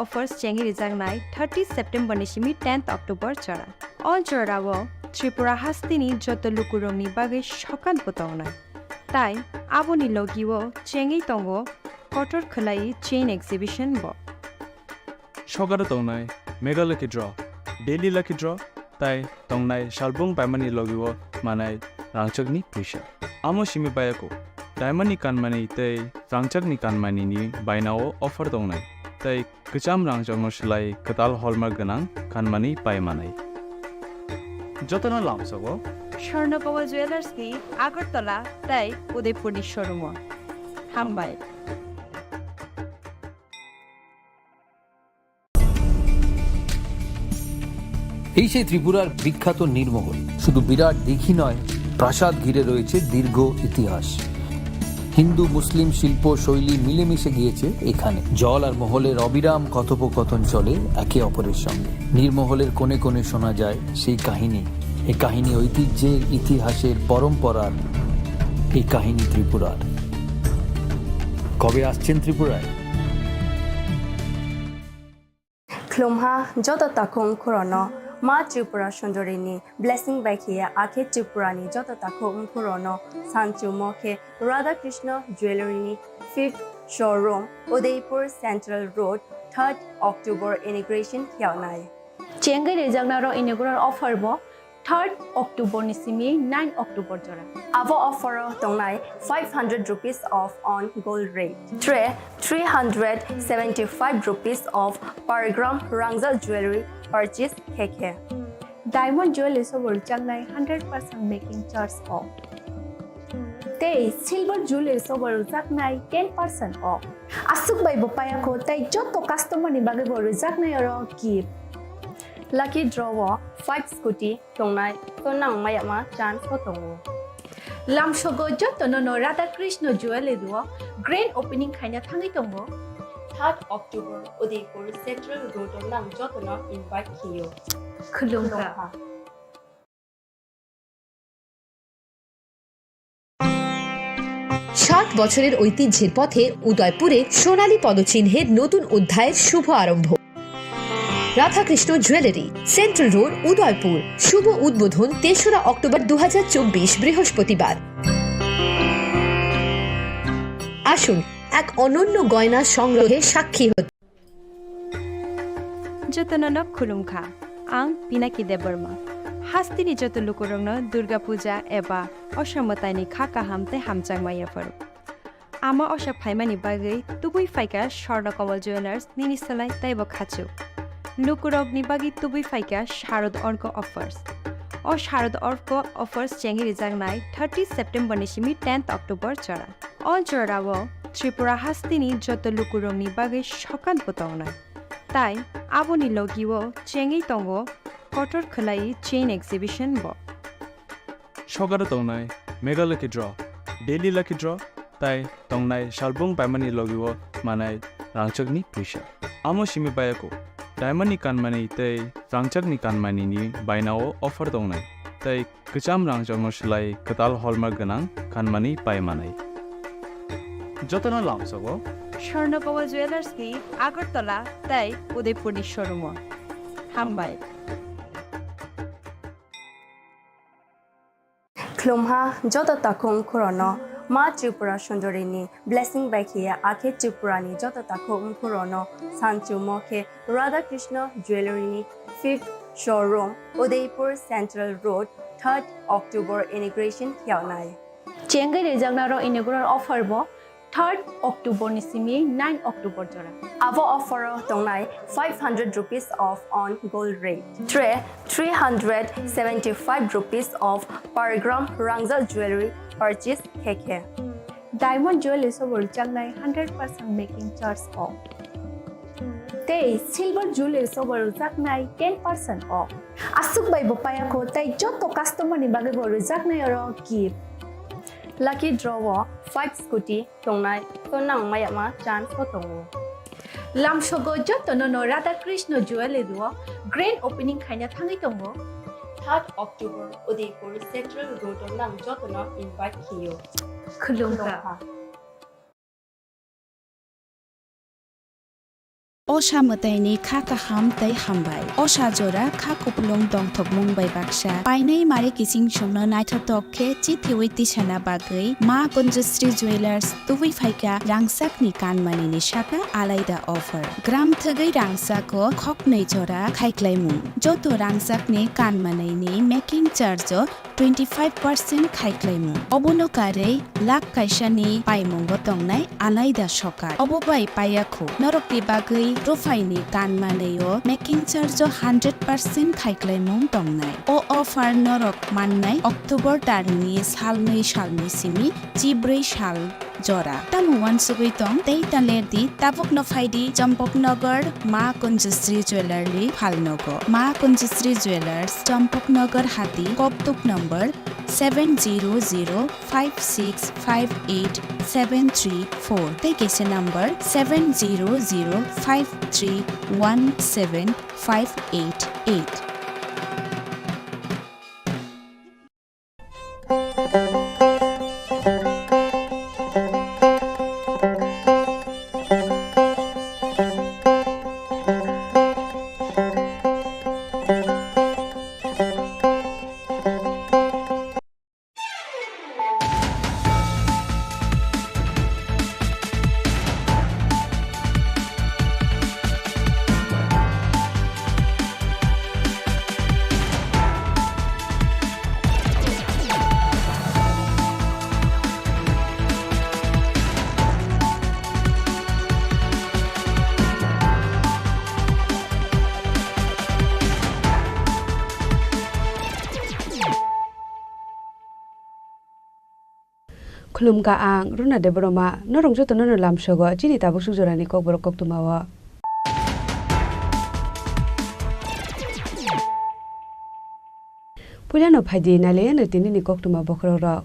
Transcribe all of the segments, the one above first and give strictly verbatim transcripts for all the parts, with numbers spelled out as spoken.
offers chengwi rijaknai thirty September ni simi tenth October jora. O jorao Tripura hasteni joto lukurokni bagwi sokat bo tongnai. Tai aboni logio chengwi tongo kotor khwlai chain exhibition bo. Sokaro tongnai Mega Lucky Draw, Daily Lucky Draw, tai tongnai salbung paimani logio manai rangchakni puisa. Amo simi bayako, diamond ni kanmani tei rangchakni kanmani ni bainao offer tongnai, tei kwcham rangchakno swlai kwtal hallmark gwnang kanmani pai manai. Jotono lamsogo Swarnakoma Jewellers ni Agartala tei Udaipur ni showroom o. Hambai. এই সেই ত্রিপুরার বিখ্যাত নীরমহল। শুধু বিরাট দিঘি নয়, প্রাসাদ ঘিরে রয়েছে দীর্ঘ ইতিহাস। হিন্দু মুসলিম শিল্প শৈলী মিলেমিশে গিয়েছে এখানে। জল আর মহলের অবিরাম কথোপকথন চলে একে অপরের সঙ্গে। নীরমহলের কোণে কোণে শোনা যায় সেই কাহিনী। এই কাহিনী ঐতিহ্যের, ইতিহাসের, পরম্পরার। এই কাহিনী ত্রিপুরার। কবে আসছেন ত্রিপুরায়? Khlumha joto takhuk khorono ma Tripura Sundorini blessing bai khiya akhe Tripura ni joto takhuk khorono sanchumo khe Radha Krishna Jewellery ni fifth showroom, Udaipur Central Road, third October inauguration khiyaunai. Chengwi rijaknai rok inaugural offer bo third October ni simi nine October jora. Abo offer o tongnai five hundred rupees off on gold rate, three hundred seventy-five rupees off per gram rangchak jewellery purchase khe khe. Diamond jewellery sobo rwjaknai hundred percent making charge off. Tei silver jewellery sobo rwjaknai ten percent off. Aswk bai bo payakho tei joto customer ni bagwi bo rwjaknai oro gift. Lucky draw o five scooty tongnai, to nang mayama chance bo tongo. Lamsogo jotono no Radha Krishna Jewellery o grand opening khaina thangwi tongo. Third October Udaipur Central Road o nang jotono invite khiyo. Khulumkha. ষাট বছরের ঐতিহ্যের পথে উদয়পুরে সোনালী পদচিহ্নের নতুন অধ্যায়ের শুভ আরম্ভ। Radhakrishna jewellery, central road, Udaipur. শুভ উদ্বোধন তেসরা অক্টোবর দু হাজার চব্বিশ, বৃহস্পতিবার। আসুন, এক অনন্য গয়না সংগ্রহে সাক্ষী হতে। Jotono no khulumkha, ang Pinaki Debbarma. Hasteni joto lukurokno Durga Puja eba Osha mwtaini kha kaham tei hamjakma yapharo. Ama Osha phaimani bagwi tubui phaikha Swarna Kamal Jewellers nini salai teibo khachu. Lukurokni bagwi tubui phaikha Sharad Orko Offers. O Sharad Orko Offers chengwi rijaknai thirty September ni simi tenth October jora. O jorao Tripura hasteni joto lukurokni bagwi sokat bo tongnai. Tai aboni logio chengwi tongo kotor khwlai chain exhibition bo. Sokaro tongnai Mega Lucky Draw, Daily Lucky Draw, tai tongnai salbung paimani logio manai rangchakni puisa. Amo simi bayako, diamond ni kanmani tei rangchakni kanmani ni bainao offer tongnai, tei kwcham rangchakno swlai kwtal hallmark gwnang kanmani pai manai. Jotono lamsogo Swarnakoma Jewellers ni Agartala tei Udaipur ni showroom o. Hambai. Khlumha joto takhuk khorono ma Tripura Sundorini blessing bai khiya akhe Tripura ni joto takhuk khorono sanchumo khe Radha Krishna Jewellery ni fifth showroom, Udaipur Central Road, third October inauguration khiyaunai. Chengwi rijaknai rok inaugural offer bo third October ni simi nine October jora. Abo offer o tongnai five hundred rupees off on gold rate, three, three hundred seventy-five rupees off per gram rangchak jewellery purchase khe khe. Diamond jewellery sobo rwjaknai hundred percent making charge off. Tei silver jewellery sobo rwjaknai ten percent off. Aswk bai bo payakho tei joto customer ni bagwi bo rwjaknai oro gift. Lucky draw o five scooty tongnai, to nang mayama chance bo tongo. Lamsogo jotono no Radha Krishna Jewellery o grand opening khaina thangwi tongo. Third October Udaipur Central Road o nang jotono invite khiyo. Khulumkha. Khulumkha. Osa mwtaini kha kaham tei hambai. Osa jora kha kupulung tongthokmung bai baksa. Painai mari kiching chwngno naithotok khe chithiwi tisana bagwi Ma Kunjusri Jewellers tubui phaikha rangchakni kanmanini saka alaida offer. Gram thwgwi rangchako khoknwi jora khaiklaimung. Joto rangchakni kanmanini making charge o twenty five percent khaiklaimung. Obono karwi lakh kaisani paimungo tongnai alaida sokar. Obo bai paiya khu. Norokni bagwi ruphaini kanmanwi o making charge o hundred percent khaiklaimung tongnai. O offer norok mannai October tarni salnwi salni simi chibrwi sal jora. Tamo uansugwi tong tei ta ler di, tabukno phai di Champaknagar Ma Kunjusri Jewellery phalnogo. Ma Kunjusri Jewellers, Champaknagar Hati, Koktuk number seven zero zero five six five eight seven three four tei kaisa number seven zero zero five three one seven five eight eight. Khulumkha ang Runa Debbarma, norok jotono no lamsogo chini tabuk suk jorani kokborok koktwmao. Puilano phaidi nailaiyano tinini koktwma bokhorokrok.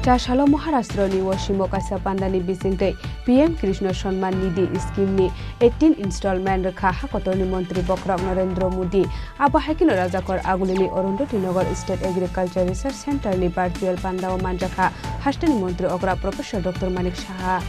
Chasalo Maharashtra ni Washimo kaisa pandani bisingtwi P M Krishna Samman Nidhi scheme ni eighteen installment rwkha ha kotorni montri bokhorok Narendra Modi. Abo hai kheno Rajakor Agulini Arundhati Nagar State Agriculture Research Center ni virtual pandao manjakha hasteni montri okra Professor Doctor Manik Saha.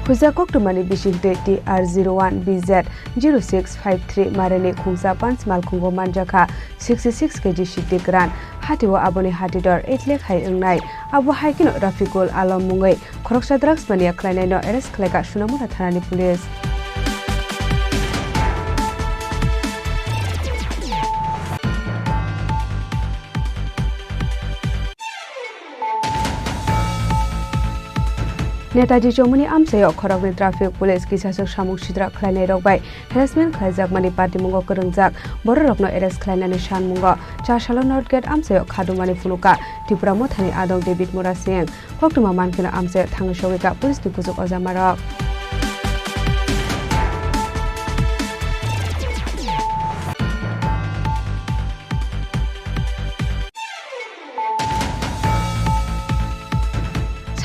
Huijak koktwmani bisingtwi T R zero one B Z zero six five three mareni khungsa panch malkhungo manjakha sixty six K G siddhi kwran. Hatio aboni hati dor eight lakh hai wngnai. Abo hai kheno Rafiqul Alam mungwi khoroksa drugs mania khlainaino arrest khlaikha Sonamura thanani police. Netaji Chowmuni amchaio khoroknwi traffic police kisaswk samung sitra khlainairok bai harassment khlaijakmani patimungo kwrwngjak bororokno arrest khlainani sanmungo Chasalo North Gate amchaio khadumani phunukha Tipra Mothani adong David Murasing. Koktwma mankheno amchaio thangwi sogwikha police ni kuchuk ojamarok.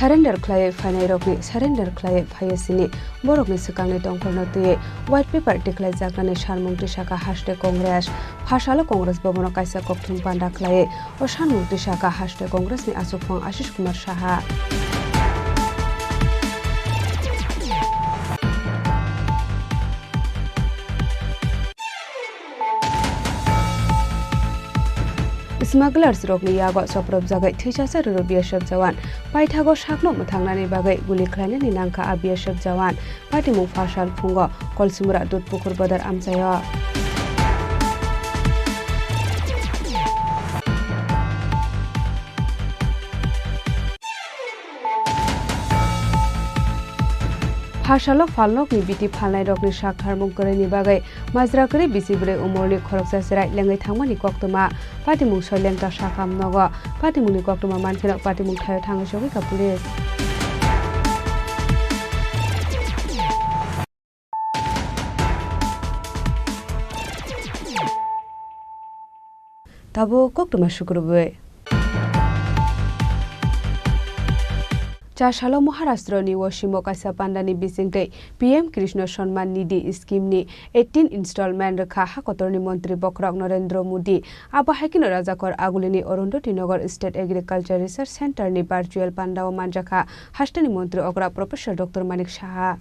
Surrender khlaiwi phainairokni surrender khlaiwi phaiya sini borokni swkangni tongkhorno twiwi white paper tikhlaijaknani sanmung tisakha haste Congress. Phasalo Congress Bhabono kaisa kokthum panda khlaiwi o sanmung tisakha haste Congressni achukphang Ashish Kumar Saha. Smugglers rokni yago chopropjagwi thwichasa rwrw B S F jawan. Paithago sakno mwthangnani bagwi guli khlainani nangkha a B S F jawan. Patimung phasal phungo Kolsimura Dudpukhur Bodar amchaio. Phasalo phalnokni biti phalnairokni saktharmung kwrwini bagwi majra kwrwi bisi bwrwi umorni khoroksa chwrai lengwi thangmani koktwma. Patimung soi lengta sakam nogo. Patimungni koktwma mankheno patimung thaio thangwi sogwikha police. Tabuk koktwma sukrubwi. Tasalo Maharashtra ni Washimo kaisa pandani bisingtwi P M Krishna Samman Nidhi scheme ni eighteen installment rwkha ha kotorni montri bokhorok Narendra Modi. Abo hai kheno Rajakor Agulini Arundhati Nagar State Agriculture Research Center ni virtual pandao manjakha hasteni montri okra Professor Doctor Manik Saha.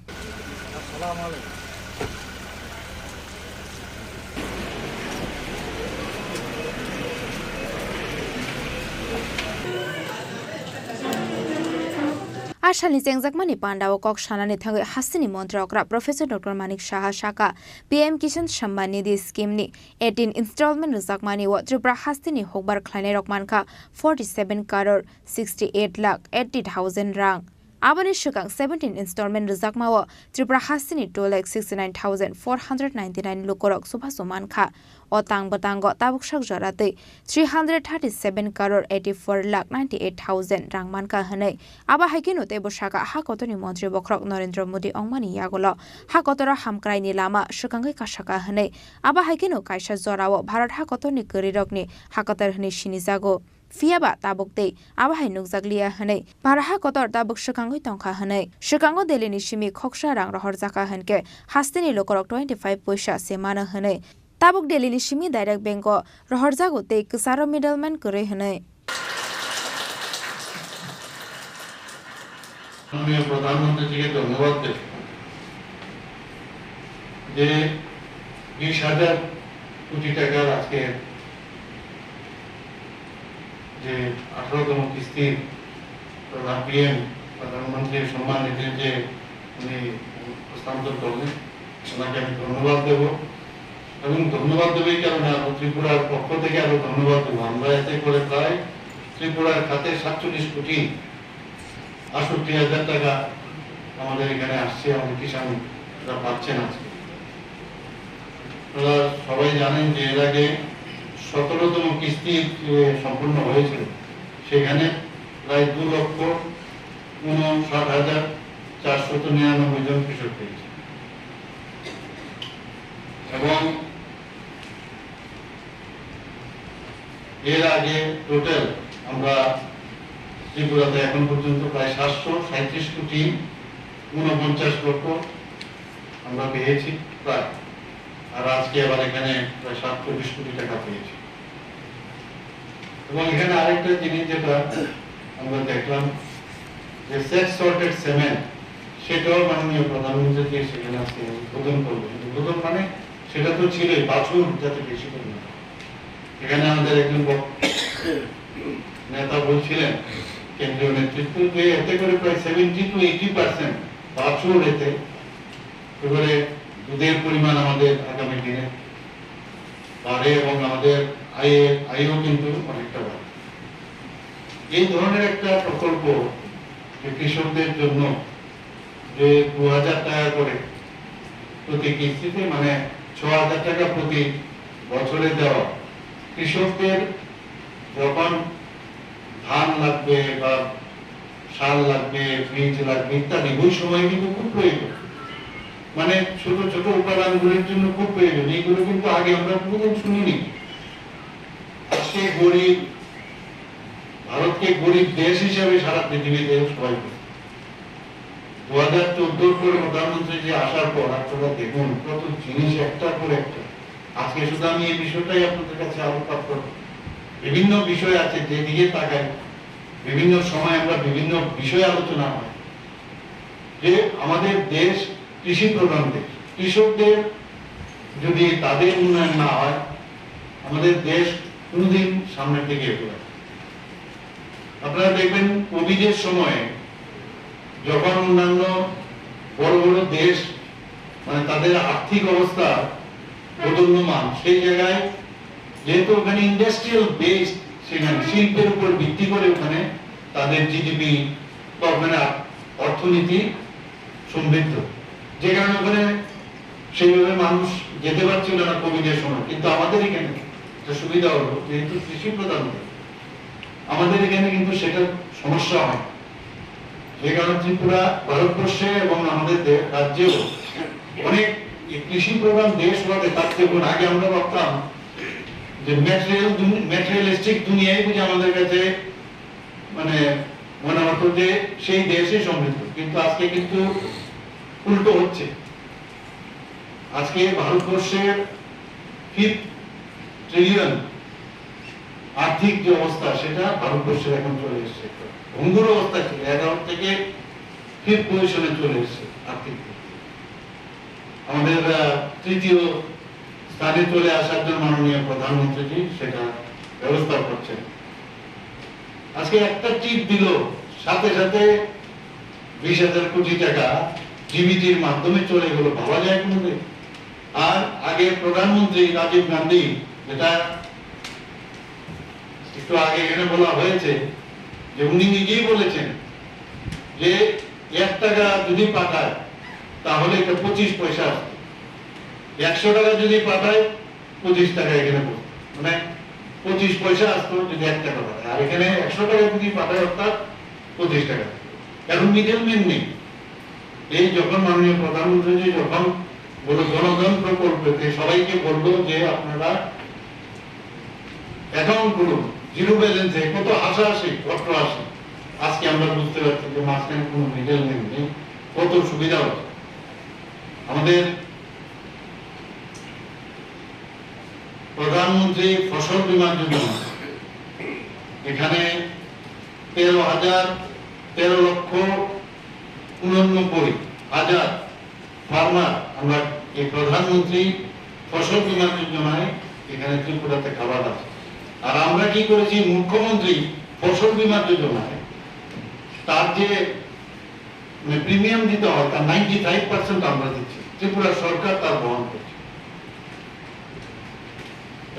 A salni chengjakmani pandao kok sanani thangwi hasteni montri okra Professor Doctor Manik Saha saka, P M Kisan Samman Nidhi scheme ni eighteen installment rwjakmani o Tripura hasteni hukbar khlainairok mankha forty seven crore sixty eight lakh eighty thousand rang. Aboni swkang seventeen installment rwjakmao Tripura hasteni two lakh sixty nine thousand four hundred ninety nine lukurok chubachu mankha. O tang bwtango tabuk sak jora twi three hundred thirty seven crore eighty four lakh ninety eight thousand rang mankha hwnwi. Abo hai kheno teibo saka ha kotorni montri bokhorok Narendra Modi ongmani yagulo ha kotoro hamkraini lama swkangwi kasaka hwnwi. Abo hai kheno kaisa jorao Bharat ha kotorni kwrwirokni ha kotor hwnwi sinijago. Phiya ba tabuk tei abo hai nukjakliya hwnwi Bharat ha kotor tabuk swkangwi tongkha hwnwi. Swkango Delhi ni simi khoksa rang rohorjakha hwnkhe hasteni lukurok twenty five poisa se mano hwnwi. Tabuk Delhi ni simi direct bank o rohorjago tei kwcharo middleman kwrwi hwnwi. মাননীয় প্রধানমন্ত্রীজিকে ধন্যবাদ দেব যে বিশ হাজার কোটি টাকার আজকে যে আঠারোতম কিস্তির প্রধান পিএম প্রধানমন্ত্রী সম্মান নিধির যে উনি হস্তান্তর করলেন, ওনাকে আমি ধন্যবাদ দেব। এবং ধন্যবাদ দেব এই কারণে, আমরা ত্রিপুরার পক্ষ থেকে আরো ধন্যবাদ দেবো। আমরা এতে করে প্রায় ত্রিপুরার খাতে সাতচল্লিশ কোটি আটষট্টি হাজার টাকা আমাদের এখানে আসছে, আমাদের কিষাণরা পাচ্ছেন আজকে। আপনারা সবাই জানেন যে এর আগে সতেরোতম কিস্তি যে সম্পূর্ণ হয়েছিল, সেখানে প্রায় দু লক্ষ ঊনষাট হাজার চারশত নিরানব্বই জন কৃষক পেয়েছে। এবং এর আগে টোটাল আমরা ত্রিপুরাতে এখন পর্যন্ত প্রায় সাতশো সাঁইত্রিশ কোটি ঊনপঞ্চাশ লক্ষ আমরা পেয়েছি প্রায়। আর আজকে আবার এখানে প্রায় সাতচল্লিশ কোটি টাকা পেয়েছি। এবং এখানে আরেকটা জিনিস যেটা আমরা দেখলাম যে সেক্স সল্টেড সিমেন্ট, সেটাও মাননীয় প্রধানমন্ত্রী যে সেখানে আজকে উদ্বোধন করলেন। উদ্বোধন মানে সেটা তো ছিলই, বাছুর যাতে বেশি পরিমাণে। এখানে আমাদের একজন বক-, নেতা বলছিলেন, কেন্দ্রীয় নেতৃত্ব, যে এতে করে প্রায় সেভেন্টি টু এইটি পার্সেন্ট বাছুর এতে এবারে দুধের পরিমাণ আমাদের আগামী দিনে বাড়ে এবং আমাদের আয়ের, আয়ও কিন্তু অনেকটা বাড়ে। এই ধরনের একটা প্রকল্প যে কৃষকদের জন্য যে দু হাজার টাকা করে প্রতি কিস্তিতে, মানে ছ হাজার টাকা প্রতি বছরে দেওয়া, কৃষকদের যখন ধান লাগবে বা সার লাগবে, বীজ লাগবে ইত্যাদি, ওই সময় কিন্তু খুব প্রয়োজন। মানে ছোট ছোট উপাদানগুলির জন্য খুব প্রয়োজন। এইগুলো কিন্তু আগে আমরা কোনোদিন শুনিনি। আজকে গরিব, ভারতকে গরিব দেশ হিসাবে সারা পৃথিবীতে সবাই বলে। দু হাজার চোদ্দোর পরে প্রধানমন্ত্রী যে আসার পর আপনারা দেখুন, কত জিনিস একটার পর একটা। আজকে শুধু আমি এই বিষয়টাই আপনাদের কাছে আলোকপাত করব। বিভিন্ন বিষয় আছে, যেদিকে তাকাই, বিভিন্ন সময় আমরা বিভিন্ন বিষয়ে আলোচনা হয় যে আমাদের দেশ কৃষি প্রধান দেশ। কৃষকদের যদি তাদের উন্নয়ন না হয়, আমাদের দেশ কোনোদিন সামনের দিকে এগোবে না। আপনারা দেখবেন, কোভিডের সময় যখন অন্যান্য বড় বড় দেশ, মানে, তাদের আর্থিক অবস্থা দোদুল্যমান, সেই জায়গায় যেহেতু ওখানে ইন্ডাস্ট্রিয়াল বেসড, সেখানে শিল্পের উপর ভিত্তি করে ওখানে তাদের জিডিপি বা ওখানে অর্থনীতি সমৃদ্ধ, যে কারণে ওখানে সেইভাবে মানুষ যেতে পারছিল না কোভিডের সময়। কিন্তু আমাদের এখানে একটা সুবিধা হলো, যেহেতু কৃষি প্রধান দেশ, আমাদের এখানে কিন্তু সেটার সমস্যা হয়। যে কারণে ত্রিপুরা, ভারতবর্ষে এবং আমাদের দে-, রাজ্যেও অনেক এই কৃষি প্রধান দেশ হওয়াতে, তার থেকে আগে আমরা ভাবতাম যে ম্যাটেরিয়াল দুনি-, ম্যাটেরিয়ালিস্টিক দুনিয়াই বুঝি আমাদের কাছে, মানে, মনে হতো যে সেই দেশই সমৃদ্ধ, কিন্তু আজকে কিন্তু উল্টো হচ্ছে। আজকে ভারতবর্ষের ফিফথ ট্রিলিয়ন আর্থিক যে অবস্থা, সেটা ভারতবর্ষের এখন চলে এসেছে। ভঙ্গুর অবস্থা ছিল, এগারো থেকে ফিফথ পজিশনে চলে এসেছে আর্থিক দিক দিয়ে। আমাদের আহ, তৃতীয় স্থানে চলে আসার জন্য মাননীয় প্রধানমন্ত্রীজি সেটা ব্যবস্থা করছেন। আজকে একটা টিপ দিল, সাথে সাথে বিশ হাজার কোটি টাকা ডিবিটির মাধ্যমে চলে গেল, ভাবা যায় কোনোদিন? আর আগে প্রধানমন্ত্রী রাজীব গান্ধী, যেটা একটু আগে এখানে বলা হয়েছে, যে উনি নিজেই বলেছেন যে এক টাকা যদি পাঠায়, তাহলে এটা পঁচিশ পয়সা আসতো। একশো টাকা যদি পাঠায়, পঁচিশ টাকা এখানে পড়তো। মানে পঁচিশ পয়সা আসতো যদি এক টাকা পাঠায়, আর এখানে একশো টাকা যদি পাঠায়, অর্থাৎ পঁচিশ টাকা। কারণ মিডলম্যান নেই। এই যখন মাননীয় প্রধানমন্ত্রী যে যখন বলল জনধন প্রকল্পেতে, সবাইকে বলল যে আপনারা অ্যাকাউন্ট খুলুন, জিরো ব্যালেন্সে কত হাসাহাসি, অট্টহাসি। আজকে আমরা বুঝতে পারছি যে মাঝখানে কোনো মিডলম্যান নেই, কত সুবিধা হচ্ছে। আমাদের প্রধানমন্ত্রী ফসল বীমা যোজনা, এখানে তেরো হাজার, তেরো লক্ষ উননব্বই হাজার ফার্মার আমরা এই প্রধানমন্ত্রী ফসল বীমা যোজনায় এখানে ত্রিপুরাতে কাভার আছে। আর আমরা কি করেছি, মুখ্যমন্ত্রী ফসল বীমা যোজনায় তার যে, মানে, প্রিমিয়াম দিতে হয়, তার নাইনটি ফাইভ পার্সেন্ট আমরা দিচ্ছি, ত্রিপুরা সরকার তার বহন করছে।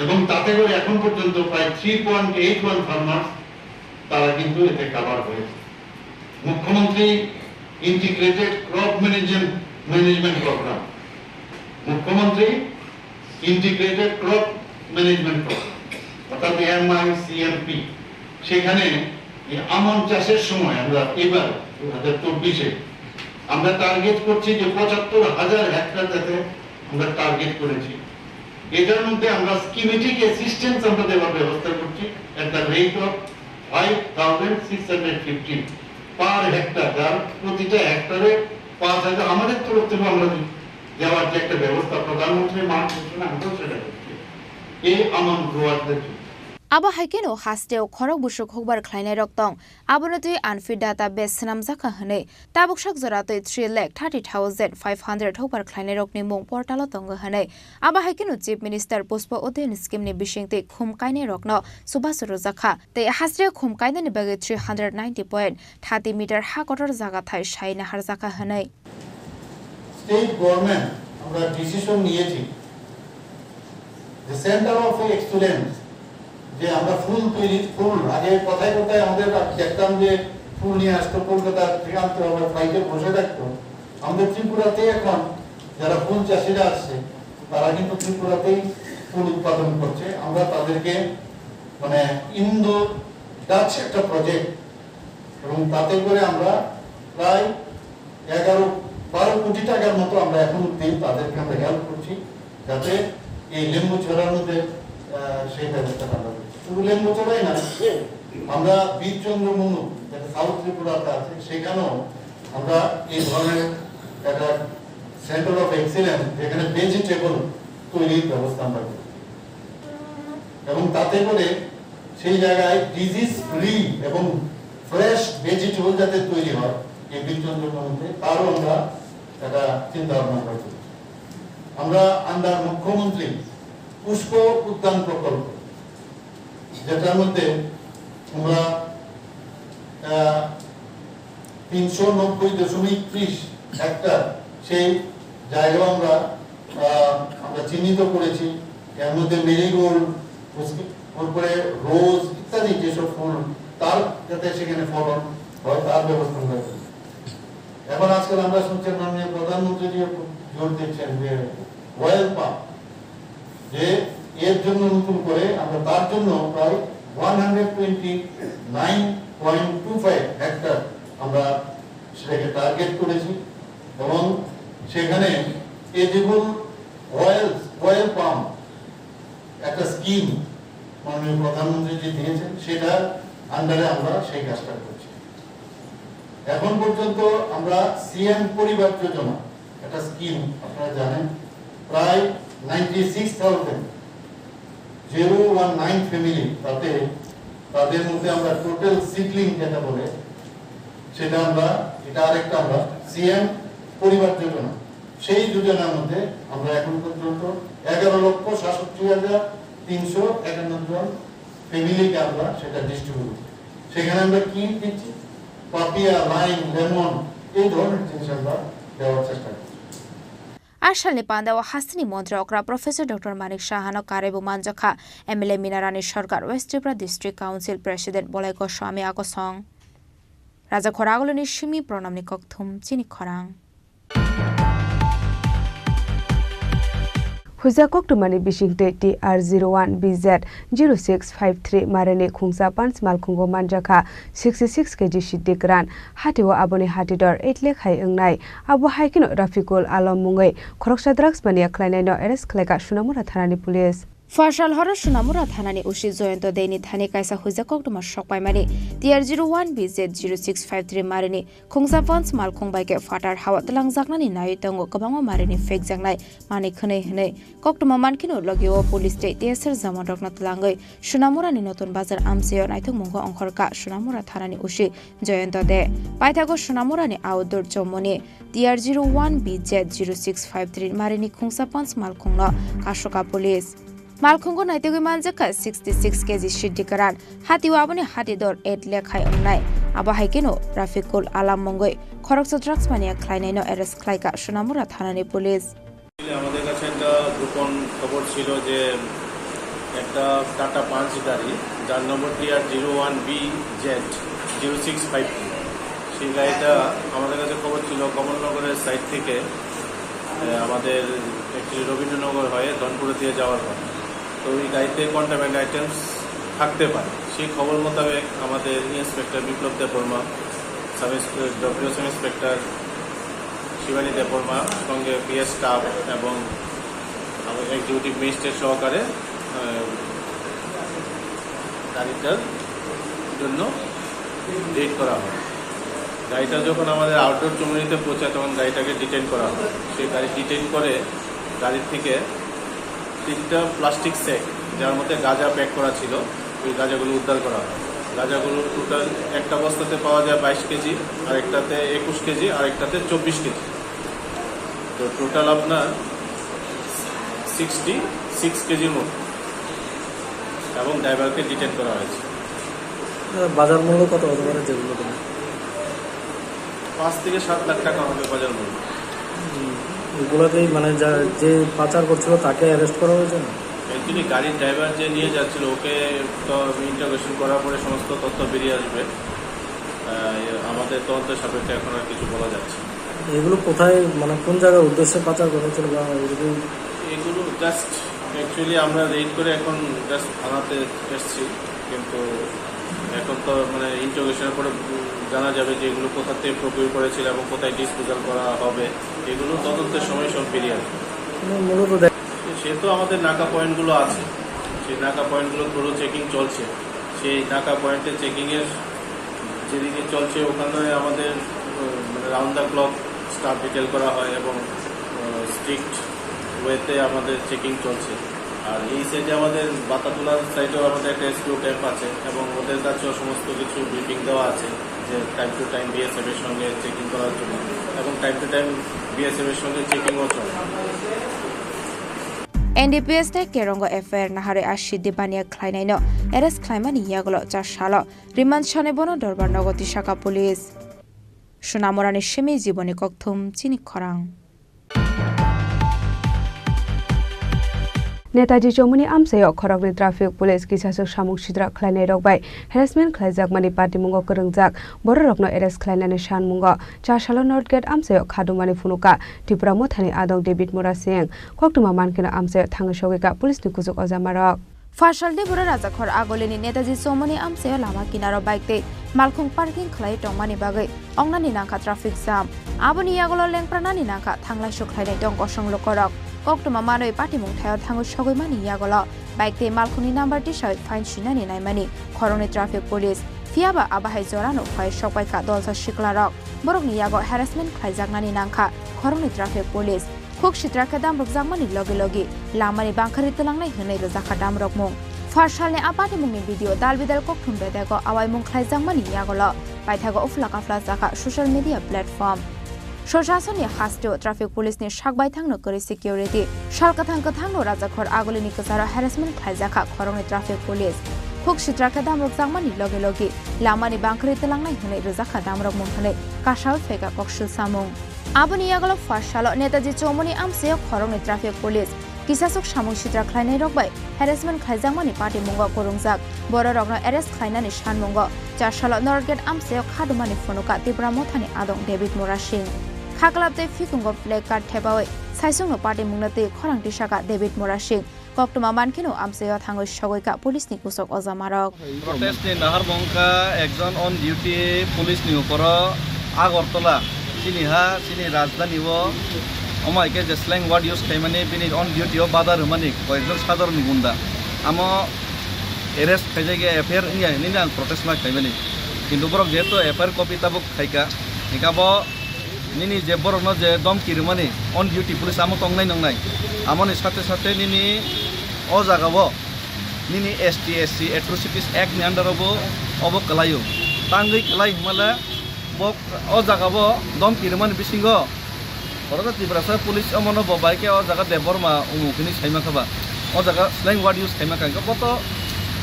এবং তাতে করে এখন পর্যন্ত প্রায় three point eight one farmers তারা কিন্তু এতে কাভার হয়েছে। মুখ্যমন্ত্রী integrated crop management, management programme, মুখ্যমন্ত্রী ইন্টিগ্রেটেড ক্রপ ম্যানেজমেন্ট প্রোগ্রাম, অর্থাৎ এমআইসিএমপি, সেখানে এই আমন চাষের সময় আমরা এবার দু হাজার চব্বিশে আমরা টার্গেট করছি যে পঁচাত্তর হাজার হেক্টর যাতে আমরা টার্গেট করেছি। এটার মধ্যে আমরা স্কিমেটিক অ্যাসিস্ট্যান্স আমরা দেওয়ার ব্যবস্থা করছি at the rate of five thousand six hundred fifty per hectare, যার প্রতিটা হেক্টরে পাঁচ হাজার। আমাদের তরফ থেকে আমরা দেওয়ার যে একটা ব্যবস্থা প্রধানমন্ত্রীর মাঠ ঘোষণা, আমরাও সেটা করছি। এই আমন গ্রোয়ারদের জন্য। Abo hai kheno hasteo khorok busuk hukbar khlainairok tong, abono twi unfit database swnamjakha hwnwi tabuksak jora twi three lakh thirty thousand five hundred hukbar khlainairokni mung portalo tongo hwnwi. Abo hai kheno Chief Minister Pushpa Udayan scheme ni bisingtwi khum kainairokno chubachu rwjakha tei hasteo khum kainani bagwi three hundred ninety point thirty meter ha kotor jaga thai sai naharjakha hwnwi. State government আমরা ডিসিশন নিয়েছি যে centre of excellence, যে আমরা ফুল তৈরি, ফুল আগে কথায় কথায় আমাদের দেখতাম যে ফুল নিয়ে আসতো কলকাতা থেকে, আনতে হবে, ফ্লাইটে বসে থাকতো। আমাদের ত্রিপুরাতে এখন যারা ফুল চাষিরা আসছে, তারা কিন্তু ত্রিপুরাতেই ফুল উৎপাদন করছে। আমরা তাদেরকে, মানে, ইন্দো ডাচ একটা প্রজেক্ট, এবং তাতে করে আমরা প্রায় এগারো বারো কোটি টাকার মতো আমরা এখন অব্দি তাদেরকে আমরা হেল্প করছি, যাতে এই লেম্বু ছড়ার মধ্যে, আহ, সেই ব্যবস্থাটা আমরা করছি। শুধু লেম্বু ছড়াই না, আমরা বীরচন্দ্র মনু, যেটা সাউথ ত্রিপুরাতে আছে, সেখানেও আমরা এই ধরনের একটা সেন্টার অফ এক্সিলেন্স, যেখানে ভেজিটেবল তৈরির ব্যবস্থা আমরা করছি। এবং তাতে করে সেই জায়গায় ডিজিজ ফ্রি এবং ফ্রেশ ভেজিটেবল যাতে তৈরি হয়, এই বীরচন্দ্র মনুতে, তারও আমরা একটা চিন্তা ভাবনা করছি। আমরা আন্ডার মুখ্যমন্ত্রী পুষ্প উদ্যান প্রকল্প, যেটার মধ্যে আমরা, আহ, তিনশো নব্বই দশমিক ত্রিশ হেক্টর সেই জায়গাও আমরা, আহ, আমরা চিহ্নিত করেছি। এর মধ্যে মেরিগোল্ড, তারপরে রোজ ইত্যাদি যেসব ফুল, তার যাতে সেখানে ফলন হয়, তার ব্যবস্থা আমরা করি। এখন আজকাল আমরা শুনছি মাননীয় প্রধানমন্ত্রী যে জোর দিচ্ছেন যে অয়েল পাম, যে এর জন্য নতুন করে আমরা তার জন্য প্রায় one hundred twenty nine point two five hectare আমরা সেটাকে টার্গেট করেছি এবং সেখানে এডিবল অয়েল, অয়েল পাম একটা স্কিম মাননীয় প্রধানমন্ত্রী যে দিয়েছেন, সেটার আন্ডারে আমরা সেই কাজটা করছি। এখন পর্যন্ত আমরা সিএম পরিবার যোজনা, একটা স্কিম আপনারা জানেন, প্রায় ninety six thousand zero one nine family, তাতে তাদের মধ্যে আমরা টোটাল সিডলিং যেটা বলে, সেটা আমরা, এটা আরেকটা আমরা সিএম পরিবার যোজনা, সেই যোজনার মধ্যে আমরা এখন পর্যন্ত এগারো লক্ষ সাতষট্টি হাজার তিনশো একান্ন জন ফ্যামিলিকে আমরা সেটা ডিস্ট্রিবিউট, সেখানে আমরা কি দিচ্ছি, পাপিয়া, লাইম, লেমন, এই ধরনের জিনিস আমরা দেওয়ার চেষ্টা করছি। A salni pandao hasteni montri okra Professor Doctor Manik Sahano karwi bo manjakha M L A Mina Rani Sarkar, West Tripura District Council President Bolai Goswami Akosong. Raja Khoraguluni simi pronamni kokthum chini khorang. Huijak koktwmani bisingtwi T R zero one B Z zero six five three marini khungsa panch malkhungo manjakha sixty six K G siddi kwran. Hatio aboni hatidor eight lakh hai wngnai. Abo hai kheno Rafikul Alam mungwi khoroksa drugs mania khlainaino arrest khlaikha Sonamura thanani police. Pharsal horo Sonamura thanani O C Jayanta Deni thani kaisa huijak koktwma sokpaimani T R zero one B Z zero six five three marini khungsa panch malkhung bai khe phatar hao twlangjaknani naiwi tongo kwbangma marini phekjaknai manwi khwnwi hwnwi. Koktwma mankheno logio police tei T S R jawanrokno twlangwi Sonamurani Notun Bazar amchaio naithokmungo ongkhorkha Sonamura thanani O C Jayanta De. Paithago Sonamurani outdoor chomoni T R zero one B Z zero six five three marini khungsa panch malkhungno kasoka police. Malkhungo naitugwi manjakha sixty six K G siddi kwran. Hatio aboni hatidor eight lakh hai wngnai. Abo hai kheno Rafikul Alam mungwi khoroksa drugs mania khlainaino arrest khlaikha Sonamura thanani police. আমাদের কাছে একটা গোপন খবর ছিল যে একটা tata punch গাড়ি, যার নম্বর T R zero one B Z zero six five. সেই গাড়িটা আমাদের কাছে খবর ছিল কমলনগরের সাইড থেকে, আহ, আমাদের actually রবীন্দ্রনগর হয়ে ধনপুরের দিকে যাওয়ার কথা। তো ওই গাড়িতে কন্ট্রাব্যান্ড আইটেমস থাকতে পারে, সেই খবর মোতাবেক আমাদের ইন্সপেক্টর বিপ্লব দেববর্মা, সাব ইন্সপে-, ডব্লিউ সাব ইন্সপেক্টর শিবানী দেববর্মা, সঙ্গে পিএস স্টাফ এবং আমাদের এক্সিকিউটিভ ম্যাজিস্ট্রেট সহকারে, আহ, গাড়িটার জন্য রেড করা হয়। গাড়িটা যখন আমাদের আউটডোর চৌমুহনীতে পৌঁছায়, তখন গাড়িটাকে ডিটেন করা হয়। সেই গাড়ি ডিটেন করে গাড়ি থেকে তিনটা প্লাস্টিক স্যাক, যার মধ্যে গাঁজা প্যাক করা ছিল, ওই গাঁজাগুলো উদ্ধার করা হয়। গাঁজাগুলোর টোটাল একটা বস্তাতে পাওয়া যায় বাইশ কেজি, আর একটাতে একুশ কেজি, আর একটাতে চব্বিশ কেজি। তো টোটাল আপনার সিক্সটি সিক্স কেজির মতো, এবং ড্রাইভারকে ডিটেন করা হয়েছে। আহ, বাজার মূল্য কত হতে পারে যেগুলো তোমার? পাঁচ থেকে সাত লাখ টাকা হবে বাজার মূল্য। হুম, এগুলোতেই মানে যা, যে পাচার করছিল তাকে অ্যারেস্ট করা হয়েছে না? অ্যাকচুয়ালি গাড়ির ড্রাইভার যে নিয়ে যাচ্ছিল ওকে তো ইন্টারোগেশন করার পরে সমস্ত তথ্য বেরিয়ে আসবে। আহ, আমাদের তদন্ত সাপেক্ষে এখন আর কিছু বলা যাচ্ছে না। এগুলো কোথায়, মানে কোন জায়গার উদ্দেশ্যে পাচার করা হয়েছিল বা এরকম? এগুলো জাস্ট অ্যাকচুয়ালি আমরা রেড করে এখন জাস্ট থানাতে এসছি, কিন্তু এখন তো মানে ইন্টারোগেশনের পরে, উম, জানা যাবে যে এগুলো কোথা থেকে প্রকিউর করেছিল এবং কোথায় ডিসপোজাল করা হবে, এগুলো তদন্তের সময় সব বেরিয়ে আসবে। মানে মূলত দেখ- সে তো আমাদের নাকা পয়েন্টগুলো আছে, সেই নাকা পয়েন্টগুলো থ্রু চেকিং চলছে। সেই নাকা পয়েন্টে চেকিংয়ের যেদিকে চলছে, ওখানে আমাদের, উম, মানে round the clock staff detail করা হয় এবং, উম, স্ট্রিক্ট ওয়েতে আমাদের চেকিং চলছে। আর এই সাইডে আমাদের বাতাতলার সাইডেও আমাদের একটা এসকিউ ক্যাম্প আছে এবং ওদের কাছেও সমস্ত কিছু ব্রিফিং দেওয়া আছে যে টাইম টু টাইম বিএসএফ এর সঙ্গে চেকিং করার জন্য, এবং টাইম টু টাইম বিএসএফ এর সঙ্গে চেকিংও চলে। N D P S tei Kerongo F I R naharwi a siddi baniya khlainaino arrest khlaimani yagulo cha salo remand sanai bono dorbar nogo tisaka police. Sonamurani simi jiboni kokthum chini khorang. Netaji Chomoni amchaio khoroknwi traffic police kisaswk samung sidra khlainairok bai harassment khlaijakmani patimungo kwrwngjak bororokno arrest khlainani sanmungo cha salo North Gate amchaio khadumani phunukha Tipra Mothani adong David Murasing. Koktwma mankhe no amchaio thangwi sogwikha police ni kuchuk ojamarok. Phasalni borok Rajakhor Agolini Netaji Chomoni amchaio lama kinaro bike tei malkhung parking khlaiwi tongmani bagwi ongnani nangkha traffic jam. Aboni yagulo lengpranani nangkha thanglai sukhlainai tong kosong lukorok. Koktwma manwi patimung thaio thangwi sogwimani yagulo bike tei malkhungni number tisawi fine sinani naimani khoroknwi traffic police. Phiyaba abahai jorano phai sokpaikha dolsa siklarok. Borokni yago harassment khlaijaknani nangkha khoroknwi traffic police. Khuk sitra khe damrokjakmani logi logi lamani bangkhari twlangnai hwnwi rwjakha damrokmung. Phar salni a patimungni video dal bidal kokthum bedego awaimung khlaijakmani yagolo paithago uphla kaphla jakha social media platform. Sosasoni hasteo traffic police ni sak baithangno kwrwi security. Sal kwthang kwthangno Rajakhor Agulini kwcharo harassment khlaijakha khoroknwi traffic police. Khuk sitra khe damrokjakmani logi logi lamani bangkhari twlangnai hwnwi rwjakha damrokmung hwnwi kasao phaikha koksil samung. Aboni yagolo phar salo Netaji Chowmuni amchaio khoroknwi traffic police kisasuk samung sitra khlainairok bai harassment khlaijakmani patimungo kwrwngjak bororokno arrest khlainani sanmungo char salo North Gate amchaio khadumani phunukha Tipra Mothani adong David Murasing. Khaklap tei phikungo flag card thepawi saisungno patimungno twi khorang tisakha David Murasing. Koktwma mankheno amchaio thangwi sogwikha police ni kusok ojamarok. Protest ni nahar wngkha ekjon on duty police ni uporo Agartala, chini ha, chini rajdhani o, omo hai khe je slang word use khaimani, bini on duty o bada rwmani koyekjon sadharoni gunda. Amo arrest khaijak ya, F I R wngya hinwi ang protest ma khaimani. Kintu borok jehetu F I R copy tabuk khaika, hingkhe abo nini je borokno je domki rwmani on duty police amo tongnai nongnai, amoni sathe sathe nini o jaga o nini S T S C Atrocities Act ni under o bo obo kwlaio. Tangwi kwlai hwnmale bo o jaga o domki rwmani bisingo oro Tiprasa police omono bo bai khe o jaga Debbarma umuk hinwi saima kha ba. O jaga slang word use khaima kha, hwnkhe bo to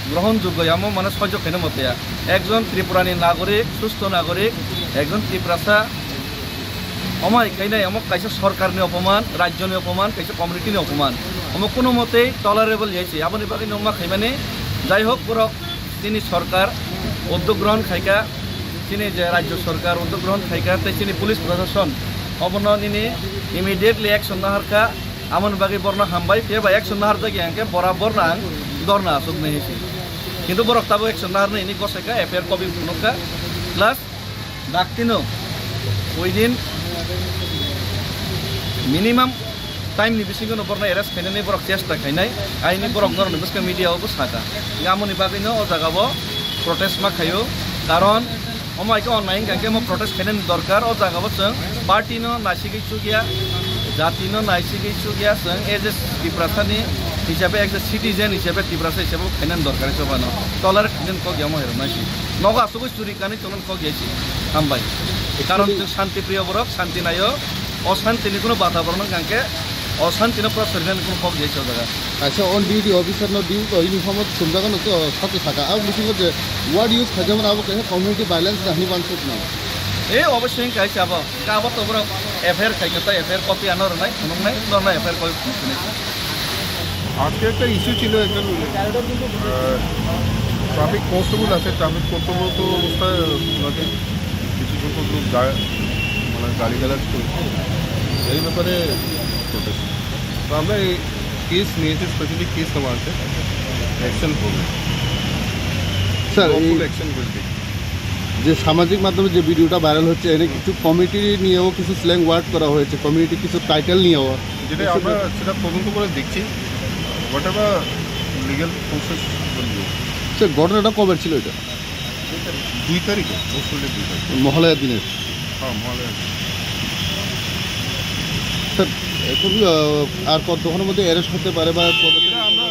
grohon jogyo ya, amo mane sojjo khaina moto ya. Ekjon Tripura ni nagorik, susto nagorik, ekjon Tiprasa, omo hai khainai, omo kaisa sorkar ni opoman, rajyo ni opoman, kaisa community ni opoman. Omo kuno motei tolerable ya se. Aboni bagwi no ma khaimani, jai hok, borok chini sorkar uddog grohon khaika, chini je rajyo sorkar uddog grohon khaika, tei chini police proshashon obono nini immediately action naharkha. Amoni bagwi borno hambai, phiya ba action naharjak ya hwnkhe borabor no ang dorna aswknai hinwi se. Kintu borok tabuk action naharnai hinwi gosai kha, F I R copy phunuk kha, plus daktino within minimum time ni bisingo no borno arrest khainani borok chesta khainai, aini borok norokni bwskang media o bo sakha. Amoni bagwi no o jaga o protest ma khaio, karon omo hai khe onnai wngkha khe omo protest khainani dorkar. O jaga o chwng party no naisigwi chukya, jati no naisigwi chukya, chwng as a Tiprasa ni hisabe, as a citizen hisabe, Tiprasa hisabe khainani dorkar se bano. Tolerate khainani kok ya omo hai rok nai se. Nogo asugwi churi kanwi tongmani kok ya se. Hambai. Karon chwng shanti priyo borok, shanti naio. O shanti ni kuno bataboron wngkha khe o shanti no pura sorinani kuno kok ya se o jaga. Kaisa on duty officer no duty o uniform o thumjago no to sati saka. Abo bisingo je word use khaijak mano abo kaisa community violence na hinwi uansuk no. E obossoi wngkha kaisa abo. Hingkhe abo to borok F I R khai khe ta F I R copy ano rwnai, phunuknai, norno F I R copy phunuknai. আজকে একটা ইস্যু ছিল, একজন traffic constable আছে, traffic constable তো অবস্থায় ওনাকে কিছু সংখ্যক লোক গা- মানে গালিগালাজ করেছে, এই ব্যাপারে প্রোটেস্ট। তো আমরা এই কেস নিয়েছি, স্পেশালি কেস নেওয়া আছে, অ্যাকশন হবে। স্যার, এই অ্যাকশন উইল টেক। যে সামাজিক মাধ্যমে যে ভিডিওটা ভাইরাল হচ্ছে, এনে কিছু কমিটি নিয়েও কিছু স্ল্যাং ওয়ার্ড করা হয়েছে, কমিটি কিছু টাইটেল নিয়েও। যেটা আমরা সেটা তদন্ত করে দেখছি, whatever legal process will be. Sir, ঘটনাটা কবে ছিল এটা? দুই তারিখে, পরশু দুই তারিখ। মহালয়ার দিনে? হ্যাঁ, মহালয়ার দিন। স্যার, এখন, আহ, আর কতক্ষণের মধ্যে অ্যারেস্ট হতে পারে বা কবে? এটা আমরা,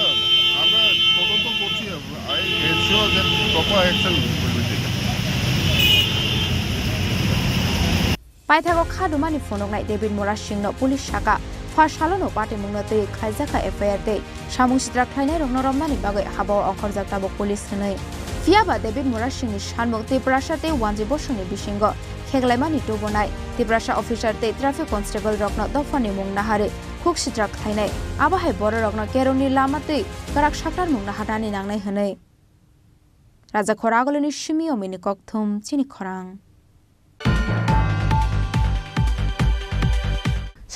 আমরা তদন্ত করছি, আই এনশিওর যে proper action will be taken. Paithago khadumani phunuknai David Murasingno police saka, pha salono patimungno twi khlaijakha F I R tei samung sitra khlainairokno romnani bagwi habao ongkhorjak tabuk police hwnwi. Phiyaba David Murasingni sanmung Tiprasa tei Wanji Bosongni bisingo kheklaimani tubunai Tiprasa officer tei traffic constable rokno dophani mung naharwi khuk sitra khlainai, abo hai bororokno kerongni lama twi kwrak saklarmung naharnani nangnai hwnwi. Raja Khoragulini simi omini kokthum chini khorang.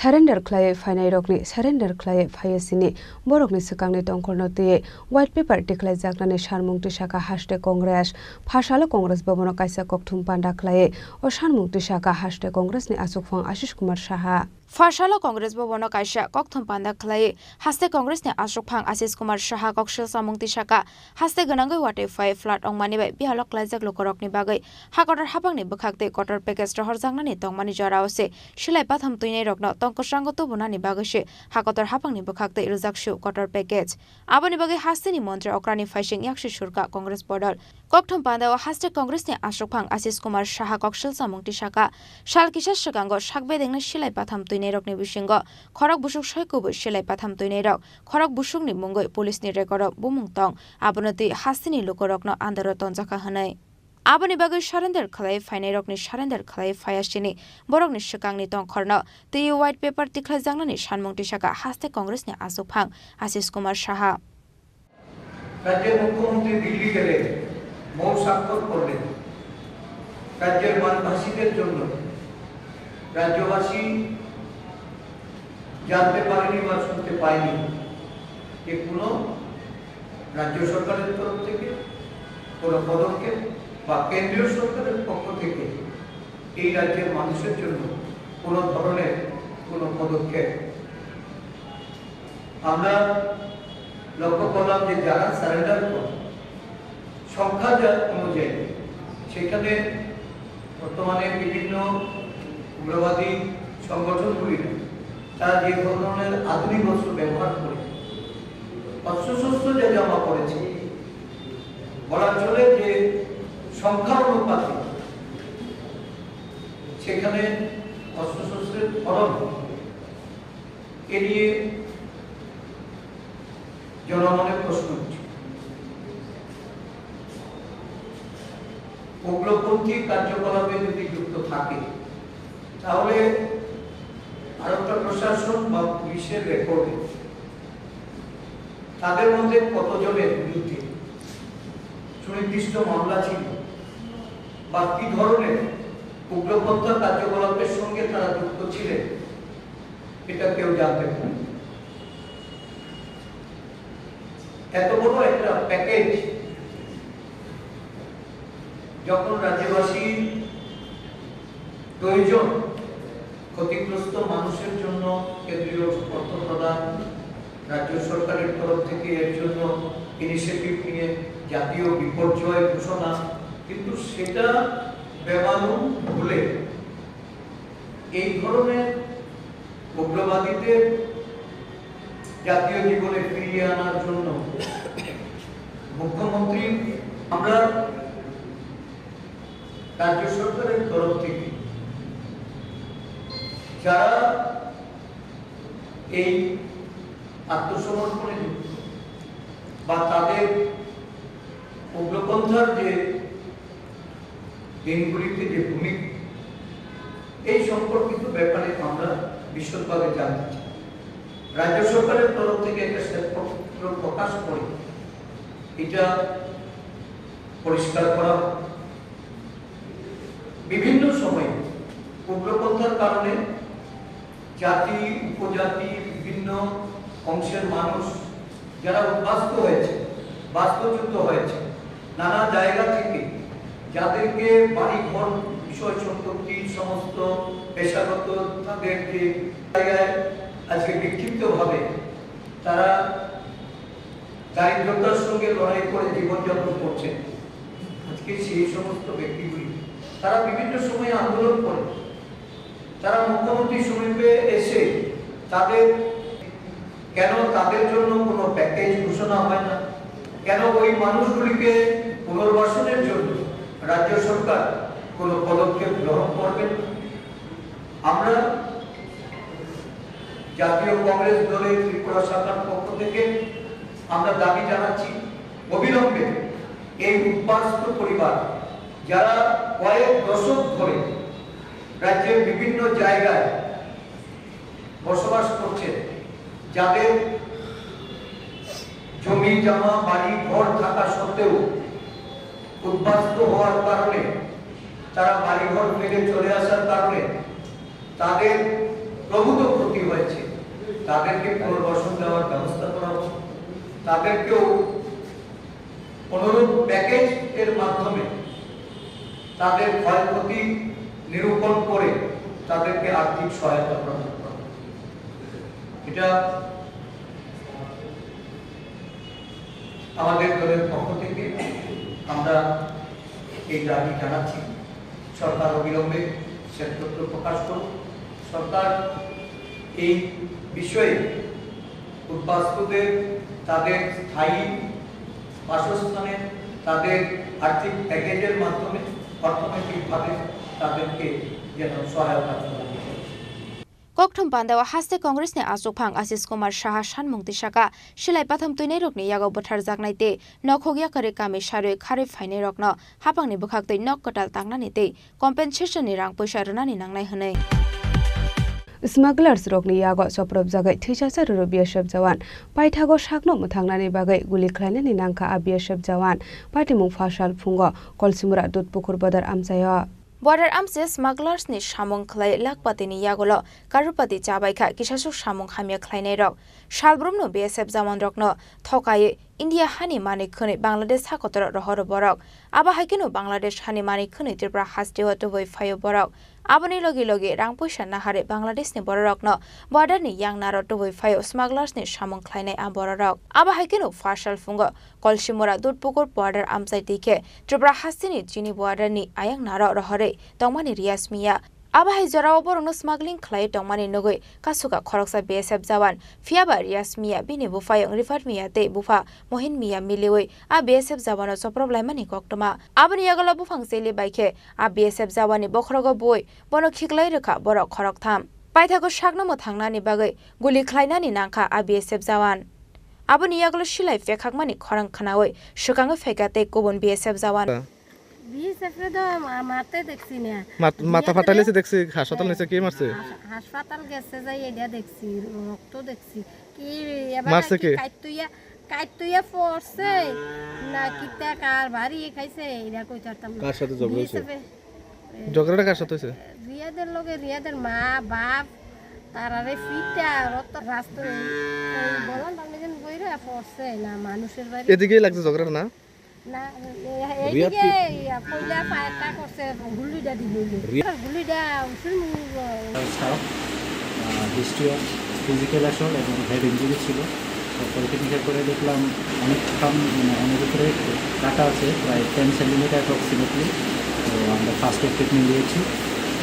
Surrender khlaiwi phainairokni surrender khlaiwi phaiya sini borokni swkangni tongkhorno twiwi white paper tikhlaijaknani sanmung tisaka haste Congress. Phasalo Congress bhabono kaisa kokthum panda khlaiwi o sanmung tisaka haste Congressni achukphang Ashish Kumar Saha. Pharsalo Congress Bhabono kaisa kokthum panda khlaiwi haste Congress ni aswkphang Ashish Kumar Saha koksil samung tisaka, haste gwnangwi watwi phai flat wngmani bai bihalo klaijak lukurokni bagwi hakotor haphangni bwkhaktwi kotor package rohorjaknani tongmani jorao se silai patham twinairokno tong kwchangno tubunani bagwi se hakotor haphangni bwkhaktwi rwjak su kotor package. Aboni bagwi hasteni montri okrani phaising yaksi surka Congress bodol. Kokthum pandao haste Congress ni aswkphang Ashish Kumar Saha koksil samung tisaka, sal kisa swkango sak bedengni silai patham twinairokni bisingo khorok busuk soi kubui silai patham twinairok, khorok busukni mungwi police ni record o bumung tong, abono twi hasteni lukurokno andaro tonjakha hwnwi. Aboni bagwi surrender khlai phainairokni surrender khlai phaiya sini borokni swkangni tongkhorno twi white paper tikhlaijaknani sanmung tisaka haste Congress ni aswkphang Ashish Kumar Saha. রাজ্যের মুখ্যমন্ত্রী দিল্লি গেলে মৌ স্বাক্ষর করলেন। রাজ্যের বানভাসীদের জন্য রাজ্যবাসী জানতে পারেনি বা শুনতে পায়নি যে কোনো রাজ্য সরকারের তরফ থেকে কোনো পদক্ষেপ বা কেন্দ্রীয় সরকারের পক্ষ থেকে এই রাজ্যের মানুষের জন্য কোনো ধরনের কোনো পদক্ষেপ। আমরা লক্ষ্য করলাম যে যারা সারেন্ডার করে, সংখ্যা যা অনুযায়ী, সেখানে বর্তমানে বিভিন্ন উগ্রবাদী সংগঠনগুলির তারা যে ধরনের আধুনিক অস্ত্র ব্যবহার করে অস্ত্রশস্ত্র যে জমা করেছে, বলা চলে যে সংখ্যা অনুপাতে সেখানে অস্ত্রশস্ত্রের ধরন এ নিয়ে জনমনে প্রশ্ন উঠছে। উগ্রপন্থী কার্যকলাপে যদি যুক্ত থাকে, তাহলে ভারতীয় প্রশাসন বা পুলিশের রেকর্ডে তাদের মধ্যে কতজনের বিরুদ্ধে সুনির্দিষ্ট মামলা ছিল বা কি ধরনের উগ্রপন্থা কার্যকলাপের সঙ্গে তারা যুক্ত ছিলেন, এটা কেউ জানতে পারেন। এত বড় একটা প্যাকেজ যখন রাজ্যবাসীর প্রয়োজন, ক্ষতিগ্রস্ত মানুষের জন্য কেন্দ্রীয় অর্থ প্রদান, রাজ্য সরকারের তরফ থেকে এর জন্য ইনিশিয়েটিভ নিয়ে জাতীয় বিপর্যয় ঘোষণা, কিন্তু সেটা বেমালুম ভুলে এই ধরনের উগ্রবাদীদের জাতীয় জীবনে ফিরিয়ে আনার জন্য মুখ্যমন্ত্রী, আমরা রাজ্য সরকারের তরফ থেকে যারা এই আত্মসমর্পণে যুক্ত বা তাদের উগ্রপন্থার যে দিনগুলিতে যে ভূমিকা, এই সম্পর্কিত ব্যাপারে আমরা বিশদভাবে জানতে চাই। রাজ্য সরকারের তরফ থেকে একটা শ্বেতপত্র প্রকাশ করে এটা পরিষ্কার করা হয়। বিভিন্ন সময়ে উগ্রপন্থার কারণে জাতি, উপজাতি, বিভিন্ন অংশের মানুষ যারা উদ্বাস্তু হয়েছে, বাস্তুচ্যুত হয়েছে, নানা জায়গা থেকে যাদেরকে বাড়িঘর, বিষয় সম্পত্তি, সমস্ত পেশাগত তাদের যে জায়গায় আজকে বিক্ষিপ্তভাবে তারা দারিদ্রতার সঙ্গে লড়াই করে জীবনযাপন করছেন, আজকে সেই সমস্ত ব্যক্তিগুলি তারা বিভিন্ন সময়ে আন্দোলন করে, তারা মুখ্যমন্ত্রী সমীপে এসে তাদের, কেন তাদের জন্য কোনো প্যাকেজ ঘোষণা হয় না, কেন ওই মানুষগুলিকে পুনর্বাসনের জন্য রাজ্য সরকার কোনো পদক্ষেপ গ্রহণ করবেন না। আমরা জাতীয় কংগ্রেস দলের ত্রিপুরা শাখার পক্ষ থেকে আমরা দাবি জানাচ্ছি, অবিলম্বে এই উদ্বাস্তু পরিবার, যারা কয়েক দশক ধরে রাজ্যের বিভিন্ন জায়গায় বসবাস করছেন, যাদের জমি জমা, বাড়ি ঘর থাকা সত্ত্বেও উদ্বাস্তু হওয়ার কারণে, তারা বাড়িঘর ফেলে চলে আসার কারণে তাদের প্রভূত ক্ষতি হয়েছে, তাদেরকে পুনর্বাসন দেওয়ার ব্যবস্থা করা হোক। তাদেরকেও অনুরূপ প্যাকেজ এর মাধ্যমে তাদের ক্ষয়ক্ষতি নিরূপণ করে তাদেরকে আর্থিক সহায়তা প্রদান করা। এটা আমাদের দলের পক্ষ থেকে আমরা এই দাবি জানাচ্ছি, সরকার অবিলম্বে শ্বেতপত্র প্রকাশ করুক। সরকার এই বিষয়ে উদ্বাস্তুদের তাদের স্থায়ী বাসস্থানে, তাদের আর্থিক প্যাকেজের মাধ্যমে অর্থনৈতিকভাবে তাদেরকে যেন সহায়তা করা হয়। Kokthum pandao haste Congress ni achukphang Ashish Kumar Saha sanmung tisaka, silai patham twinairokni yago bwtharjaknai tei nokhok yakarwi kami sarwi kharwi phainairokno hapangni bwkhaktwi nok kwtal tangnani tei compensation ni rang puisa rwnani nangnai hwnwi. Smugglers rokni yago chopropjagwi thwisacha rwrw B S F jawan. Paithago sakno mwthangnani bagwi guli khlainani nangkha a B S F jawan. Patimung phasal phungo Kolsimura Dudpukur bodar amchaio. Border amchai smugglers ni samung khlai lakhpati ni yagulo karupati chabaikha, kisasuk samung hamya khlainairok. Salbrumno B S F jawanrokno thokaiwi India hani manwi khwnwi Bangladesh hakotoro rohoro borok. Abo hai kheno Bangladesh hani manwi khwnwi Tripura hasteo tubui phaio borok. Aboni logi logi rang puisa naharwi Bangladesh ni bororokno border ni yang naro tubui phaio smugglers ni samung khlainai a bororok. Abo hai kheno phasal phungo Kolsimura Dudpukur border amchai twi khe Tripura hasteni chini border ni ayang naro rohorwi tongmani Riyas Miya. Abo hai jorao borokno smuggling khlaiwi tongmani nugwi kasuka khoroksa B S F jawan, phiyaba Riyas Miya, bini buphayung Rifat Miya tei bupha Mohin Miya miliwi a B S F jawano choprop laimani koktwma. Aboni yagulo buphang cheli bai khe a B S F jawani bokhorogo bui bono khiklai rwkha borok khoroktham. Paithago sakno mwthangnani bagwi guli khlainani nangkha a B S F jawan. Aboni yagulo silai pekhakmani khorang khwnawi swkangwi phaikha tei kubun B S F jawan. BSF রে তো মা-, মারতে দেখছি না। মাত-, মাথা ফাটাইলে সে দেখছি, হাসপাতাল নিচে কে মারছে? হাস-, হাসপাতাল গেছে যাই এটা দেখছি, রক্ত দেখছি। কি এবার মারছে কি কে? কাইতুইয়া, কাইতুইয়া পড়ছে না কিতা কার বাড়ি খাইছে এটা কই পারতাম না। কার সাথে ঝগড়া হয়েছে? বিএসএফ এ, ঝগড়াটা কার সাথে হয়েছে? রিয়াদের লগে রিয়াদের মা, বাপ, তারারে ফিটা, রক্ত রাস্তা এই বললাম, আপনি যেন বইরা পড়ছে না মানুষের বাড়ি। এদিকেই লাগছে ঝগড়াটা না? না, এ-, রিয়াদ এইদিকে কি? ইয়া, কইলা ফায়ারটা করছে, গুলিটা দিল, গুলিটা উসুল মুঙ। স্টাফ, আহ, হিস্ট্রি অফ ফিজিক্যাল অ্যাসল্ট এবং হেড ইনজুরি ছিল। তো পরীক্ষা নিরীক্ষা করে দেখলাম অনেকক্ষণ, মানে, অনেক উপরে কাটা আছে, প্রায় টেন সেন্টিমিটার অ্যাপ্রক্সিমেটলি। তো আমরা ফার্স্ট এড ট্রিটমেন্ট দিয়েছি।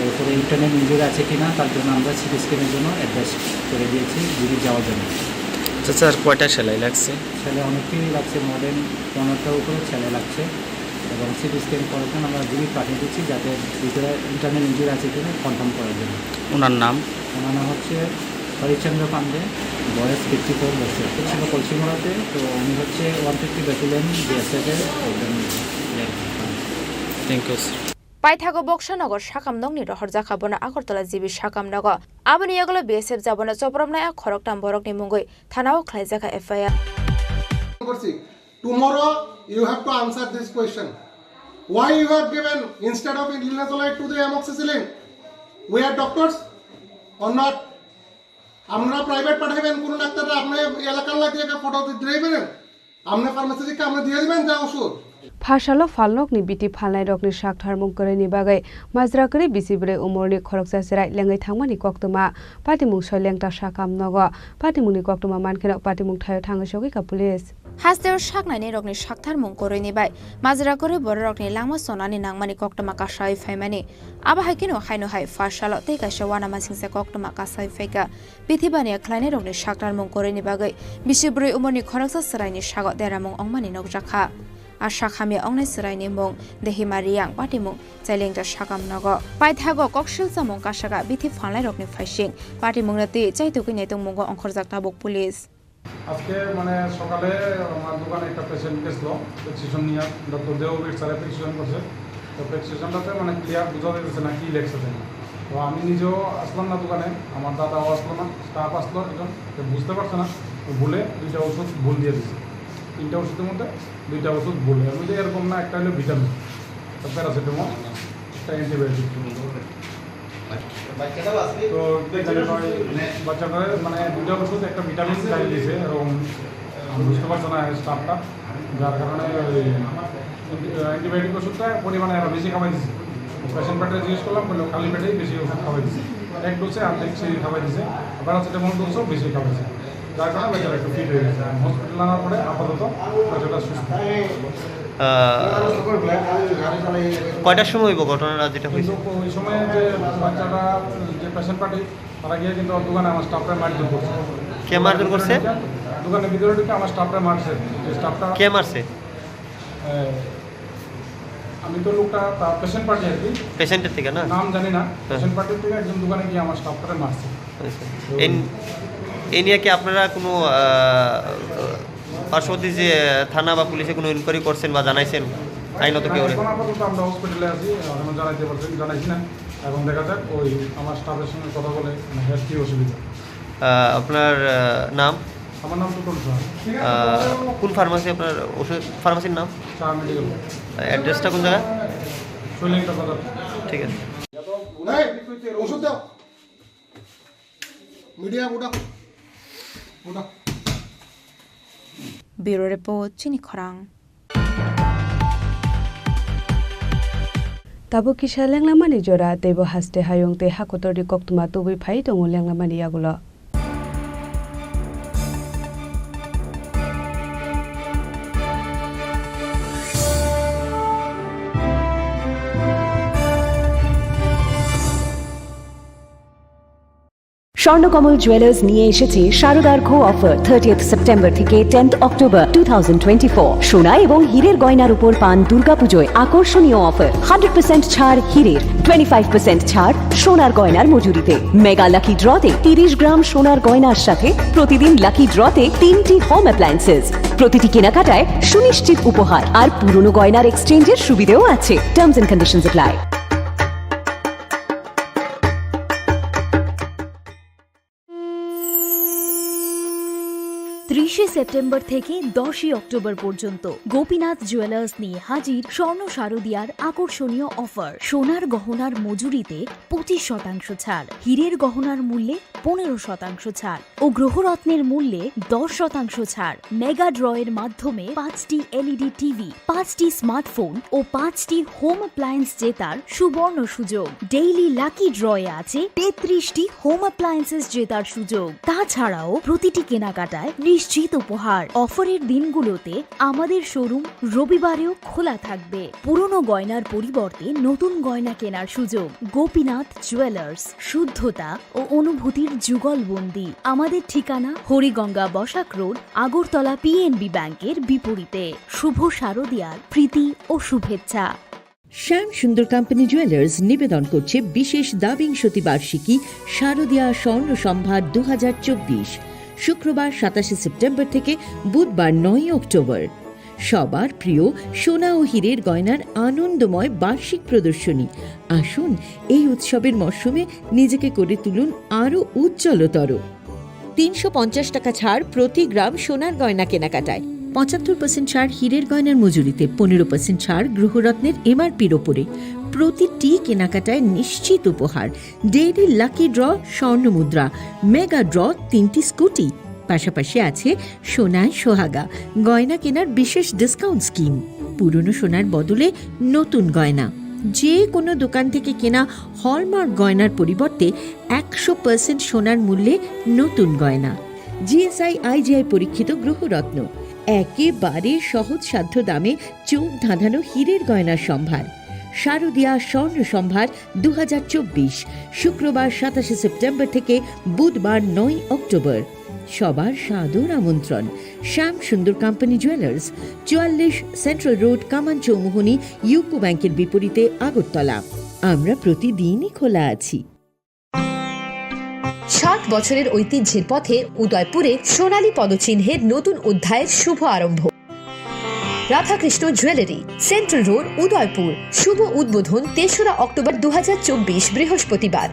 এরপরে ইন্টারনাল ইনজুরি আছে কিনা তার জন্য আমরা সিটি স্ক্যানের জন্য অ্যাডভাইস করে দিয়েছি, ভিজিট যাওয়ার জন্য। আচ্ছা স্যার, কয়টা সেলাই লাগছে? সেলাই অনেকটাই লাগছে, মোর দেন পনেরোটার উপরে সেলাই লাগছে এবং সিটি স্ক্যান করার জন্য আমরা ভিজিট পাঠিয়ে দিচ্ছি, যাতে ভিতরে ইন্টারনাল ইনজুরি আছে কিনা কনফার্ম করার জন্য। ওনার নাম? ওনার নাম হচ্ছে হরিশ্চন্দ্র পান্ডে, বয়স ফিফটি ফোর বছর। ছিল কলসিমুড়াতে, তো উনি হচ্ছে ওয়ান ফিফটি ব্যাটালিয়ন বিএসএফ এর একজন ইয়ার। Thank you, sir. Paithago Boksanagar sakam nokni rohorjakha bono Agartala G B sakam nogo. Aboni yagulo B S F jabono chopropnai a khoroktham borokni mungwi thanao khlaijakha F I R. করছি। Tomorrow you have to answer this question. Why you have given instead of linezolid to the amoxicillin? We are doctors or not? আমরা প্রাইভেট পাঠাইবেন কোন ডাক্তাররা, আপনি এলাকার লাগিয়ে একটা ফটো দিতে পারেন, আপনি ফার্মাসি থেকে আপনি দিয়ে দিবেন যা ওষুধ। Phasalo phalnokni biti phalnairokni saktharmung kwrwini bagwi majra kwrwi bisi bwrwi umorni khoroksa chwrai lengwi thangmani koktwma. Patimung soi lengta sakam nogo. Patimungni koktwma mankheno patimung thaio thangwi sogwi ka police. Hasteo saknainirokni saktharmung kwrwini bai majra kwrwi bororokni langma chonani nangmani koktwma kasawi phaimani. Abo hai kheno haino hai phasalo tei kaisa uanamasingcha koktwma kasawi phaikha. Bithi baniya khlainairokni saktharmung kwrwini bagwi bisi bwrwi umorni khoroksa chwraini sago deramung wngmani nukjakha. A sak hamya wngnai chwraini mung Dehima Riyang, patimung Chailengta sakam nogo. Paithago koksil chamung kasaka bithi phalnairokni phaising patimungno twi chaitugwi naitungmungo ongkhorjak tabuk police. আজকে মানে সকালে আমার দোকানে একটা পেশেন্ট গেছিল প্রেসক্রিপশন নিয়ে, ডক্টর দেববীর স্যারে প্রেসক্রিপশন করছে। তো প্রেসক্রিপশনটাতে মানে ক্লিয়ার বোঝা যাচ্ছে না কি লেখছে। তো আমি নিজেও আসলাম না দোকানে, আমার দাদাও আসলো না, স্টাফ আসলো একজন, তো বুঝতে পারছে না, তো ভুলে দুইটা ওষুধ ভুল দিয়ে দিছে। তিনটা ওষুধের মধ্যে দুইটা ওষুধ ভুল। এর মধ্যে এরকম না, একটা হলো ভিটামিন, একটা প্যারাসিটামল, একটা অ্যান্টিবায়োটিক। তো বাচ্চাটার মানে দুইটা ওষুধ, একটা ভিটামিন খাইয়ে দিয়েছে, এরকম বুঝতে পারছে না স্টাফটা, যার কারণে ওই অ্যান্টিবায়োটিক ওষুধটা পরিমাণে আরও বেশি খাওয়াই দিয়েছে। পেশেন্ট পেটে জিজ্ঞেস করলাম, বললো খালি পেটেই বেশি ওষুধ খাওয়াই দিয়েছে। এক ডোজে অর্ধেক সে খাওয়াই দিছে, প্যারাসিটামল ডোজও বেশি খাওয়াইছে, যার কারণে বেচারা একটু ফিট হয়ে গেছে। হসপিটাল আনার পরে আপাতত বেচারা সুস্থ। আহ, কয়টার সময় হইব ঘটনাটা যেটা হয়েছে? কিন্তু ওই সময় যে বাচ্চাটা, যে পেশেন্ট পার্টি, তারা গিয়ে কিন্তু দোকানে আমার স্টাফরা মারধর করছে। কে মারধর করছে? দোকানের ভিতরে ঢুকে আমার স্টাফরা মারছে। যে স্টাফটা কে মারছে? এ, আমি তো লোকটা তার পেশেন্ট পার্টি আর কি। পেশেন্টের থেকে না? নাম জানি না। হ্যাঁ। পেশেন্ট পার্টির থেকে একজন দোকানে গিয়ে আমার স্টাফটারে মারছে। আচ্ছা। তো এন-, এ নিয়ে কি আপনারা কোনো, আহ, পার্শ্ববর্তী যে থানা বা পুলিশে কোনো ইনকোয়ারি করছেন বা জানাইছেন আইনত না, কেউ? এখন আপাতত আমরা হসপিটালে আছি, এখনো জানাইতে পারছি, জানাইছি না। এখন দেখা যাক ওই আমার স্টাফের সঙ্গে কথা বলে, মানে, হের কী অসুবিধা। আহ, আপনার, আহ, নাম? আমার নাম টুটন সাহা। আহ, কোন ফার্মাসি আপনার ওষুধ, ফার্মাসির নাম? শাহ মেডিকেল। অ্যাড্রেসটা কোন জায়গা? সৈনিকটা বাজার। ঠিক আছে। এই, ওষুধ দাও। মিডিয়া মোটা, মোটা। Bureau Report, Chini Khorang. Tabuk kisa lenglamani jora, teibo haste hayung tei hakotorni koktwma tubui phai tongo lenglamani yagulo. Swarnakamal jewellers নিয়ে এসেছে শারদার্ঘ অফার, থার্টিয়েথ সেপ্টেম্বর থেকে tenth October two thousand twenty four. সোনা এবং হীরের গয়নার উপর পান দুর্গাপুজোয় আকর্ষণীয় অফার, হান্ড্রেড পার্সেন্ট ছাড় হীরের, টোয়েন্টি ফাইভ পার্সেন্ট ছাড় সোনার গয়নার মজুরিতে। মেগা লাকি ড্রতে তিরিশ গ্রাম সোনার গয়নার সাথে প্রতিদিন লাকি ড্রতে তিনটি হোম অ্যাপ্লায়েন্সেস। প্রতিটি কেনাকাটায় সুনিশ্চিত উপহার আর পুরনো গয়নার এক্সচেঞ্জের সুবিধেও আছে। Terms and conditions apply. ত্রিশে সেপ্টেম্বর থেকে দশই অক্টোবর পর্যন্ত গোপীনাথ জুয়েলার্স নিয়ে হাজির স্বর্ণ শারদিয়ার আকর্ষণীয় অফার। সোনার গহনার মজুরিতে পঁচিশ শতাংশ ছাড়, হীরের গহনার মূল্যে পনেরো শতাংশ ছাড় ও গ্রহরত্নের মূল্যে দশ শতাংশ ছাড়। মেগা ড্রয়ের মাধ্যমে পাঁচটি এলইডি টিভি, পাঁচটি স্মার্টফোন ও পাঁচটি হোম অ্যাপ্লায়েন্স জেতার সুবর্ণ সুযোগ। ডেইলি লাকি ড্রয়ে আছে তেত্রিশটি হোম অ্যাপ্লায়েন্সেস জেতার সুযোগ। তাছাড়াও প্রতিটি কেনাকাটায় নিশ্চিত উপহার। অফারের দিনগুলোতে আমাদের শোরুম রবিবারেও খোলা থাকবে। পুরনো গয়নার পরিবর্তে নতুন গয়না কেনার সুযোগ। গোপীনাথ জুয়েলার্স, শুদ্ধতা ও অনুভূতির যুগলবন্দি। আমাদের ঠিকানা হরিগঙ্গা বসাক রোড, আগরতলা পিএনবি ব্যাংকের বিপরীতে। শুভ শারদিয়ার প্রীতি ও শুভেচ্ছা। শ্যাম সুন্দর কোম্পানি জুয়েলার্স নিবেদন করছে বিশেষ দ্বাবিংশতি বার্ষিকী শারদিয়া স্বর্ণ সম্ভার দু হাজার চব্বিশ, শুক্রবার সাতাশে সেপ্টেম্বর থেকে বুধবার নয়ই অক্টোবর। সবার প্রিয় সোনা ও হীরের গয়নার আনন্দময় বার্ষিক প্রদর্শনী। আসুন, এই উৎসবের মরশুমে নিজেকে করে তুলুন আরও উজ্জ্বলতর। তিনশো পঞ্চাশ টাকা ছাড় প্রতি গ্রাম সোনার গয়না কেনাকাটায়, পঁচাত্তর পার্সেন্ট ছাড় হীরের গয়নার মজুরিতে, পনেরো পার্সেন্ট ছাড় গ্রহরত্নের এমআরপির ওপরে। প্রতিটি কেনাকাটায় নিশ্চিত উপহার। ডেইলি লাকি ড্র, স্বর্ণ মুদ্রা, মেগা ড্র, তিনটি স্কুটি। পাশাপাশি আছে সোনায় সোহাগা, গয়না কেনার বিশেষ ডিসকাউন্ট স্কিম। পুরনো সোনার বদলে নতুন গয়না। যে কোনো দোকান থেকে কেনা হলমার্ক গয়নার পরিবর্তে একশো পার্সেন্ট সোনার মূল্যে নতুন গয়না। জিএসআই আইজিআই পরীক্ষিত গ্রহরত্ন, একেবারে সহজসাধ্য দামে চোখ ধাঁধানো হীরের গয়নার সম্ভার। শারদিয়া স্বর্ণ সম্ভার দু হাজার চব্বিশ, শুক্রবার সাতাশে সেপ্টেম্বর থেকে বুধবার নয় অক্টোবর। সবার সাদর আমন্ত্রণ। শ্যাম সুন্দর কোম্পানি জুয়েলার্স, চুয়াল্লিশ সেন্ট্রাল রোড, কামান চৌমুহনী, ইউকো ব্যাংকের বিপরীতে, আগরতলা। আমরা প্রতিদিনই খোলা আছি। ষাট বছরের ঐতিহ্যের পথে উদয়পুরে সোনালী পদচিহ্নের নতুন অধ্যায়ের শুভ আরম্ভ। Radhakrishna jewellery, central road, Udaipur. শুভ উদ্বোধন তেসরা অক্টোবর দু হাজার চব্বিশ, বৃহস্পতিবার।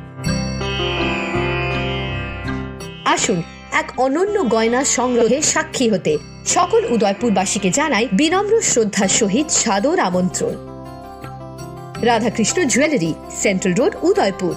আসুন, এক অনন্য গয়না সংগ্রহে সাক্ষী হতে। সকল উদয়পুরবাসীকে জানাই বিনম্র শ্রদ্ধার সহিত সাদর আমন্ত্রণ। Radhakrishna jewellery, central road, Udaipur.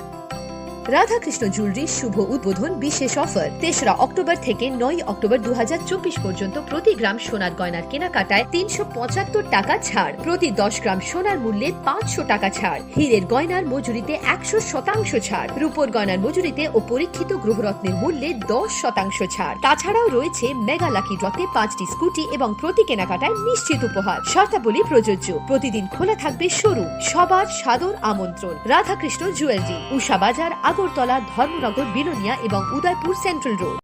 Radhakrishna jewellery শুভ উদ্বোধন বিশেষ অফার, তেসরা অক্টোবর থেকে নয় অক্টোবর দু হাজার চব্বিশ পর্যন্ত প্রতি গ্রাম সোনার গয়নার কেনাকাটায় তিনশো পঁচাত্তর টাকা ছাড়, প্রতি দশ গ্রাম সোনার মূল্যে পাঁচশো টাকা ছাড়, হীরের গয়নার মজুরিতে একশো শতাংশ ছাড়, রূপোর গয়নার মজুরিতে ও পরীক্ষিত গ্রহরত্নের মূল্যে দশ শতাংশ ছাড়। তাছাড়াও রয়েছে মেগা লাকি ড্রতে পাঁচটি স্কুটি এবং প্রতি কেনাকাটায় নিশ্চিত উপহার। শর্তাবলী প্রযোজ্য। প্রতিদিন খোলা থাকবে শোরুম। সবার সাদর আমন্ত্রণ। রাধাকৃষ্ণ জুয়েলারি, উষা বাজার, আগরতলা, ধর্মনগর, বিলোনিয়া এবং উদয়পুর সেন্ট্রাল রোড।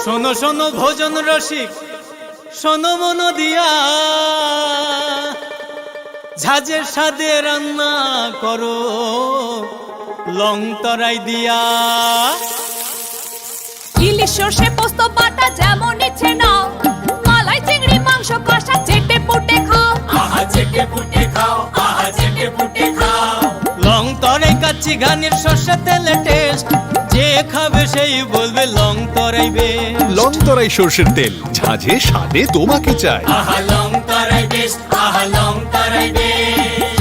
শোনো শোনো ভোজন রসিক, শোনো মন দিয়া, ঝাঁঝের স্বাদে রান্না করো লং তরাই দিয়া। ইলিশ সর্ষে পোস্ত বাটা যেমন ইচ্ছে নাও, মালাই চিংড়ি মাংস কষা চেটে পুটে খাও। আহা চেটে পুটে খাও, আহা চেটে পুটে খাও। লং তরাই কাচ্চি ঘানির সর্ষে তেলে টেস্ট, যে খাবে সেই বলবে লং তরাই বেস্ট। লং তরাই সর্ষের তেল, ঝাঁঝে স্বাদে তোমাকে চাই। আহা লং তরাই বেস্ট, আহা লং তরাই best.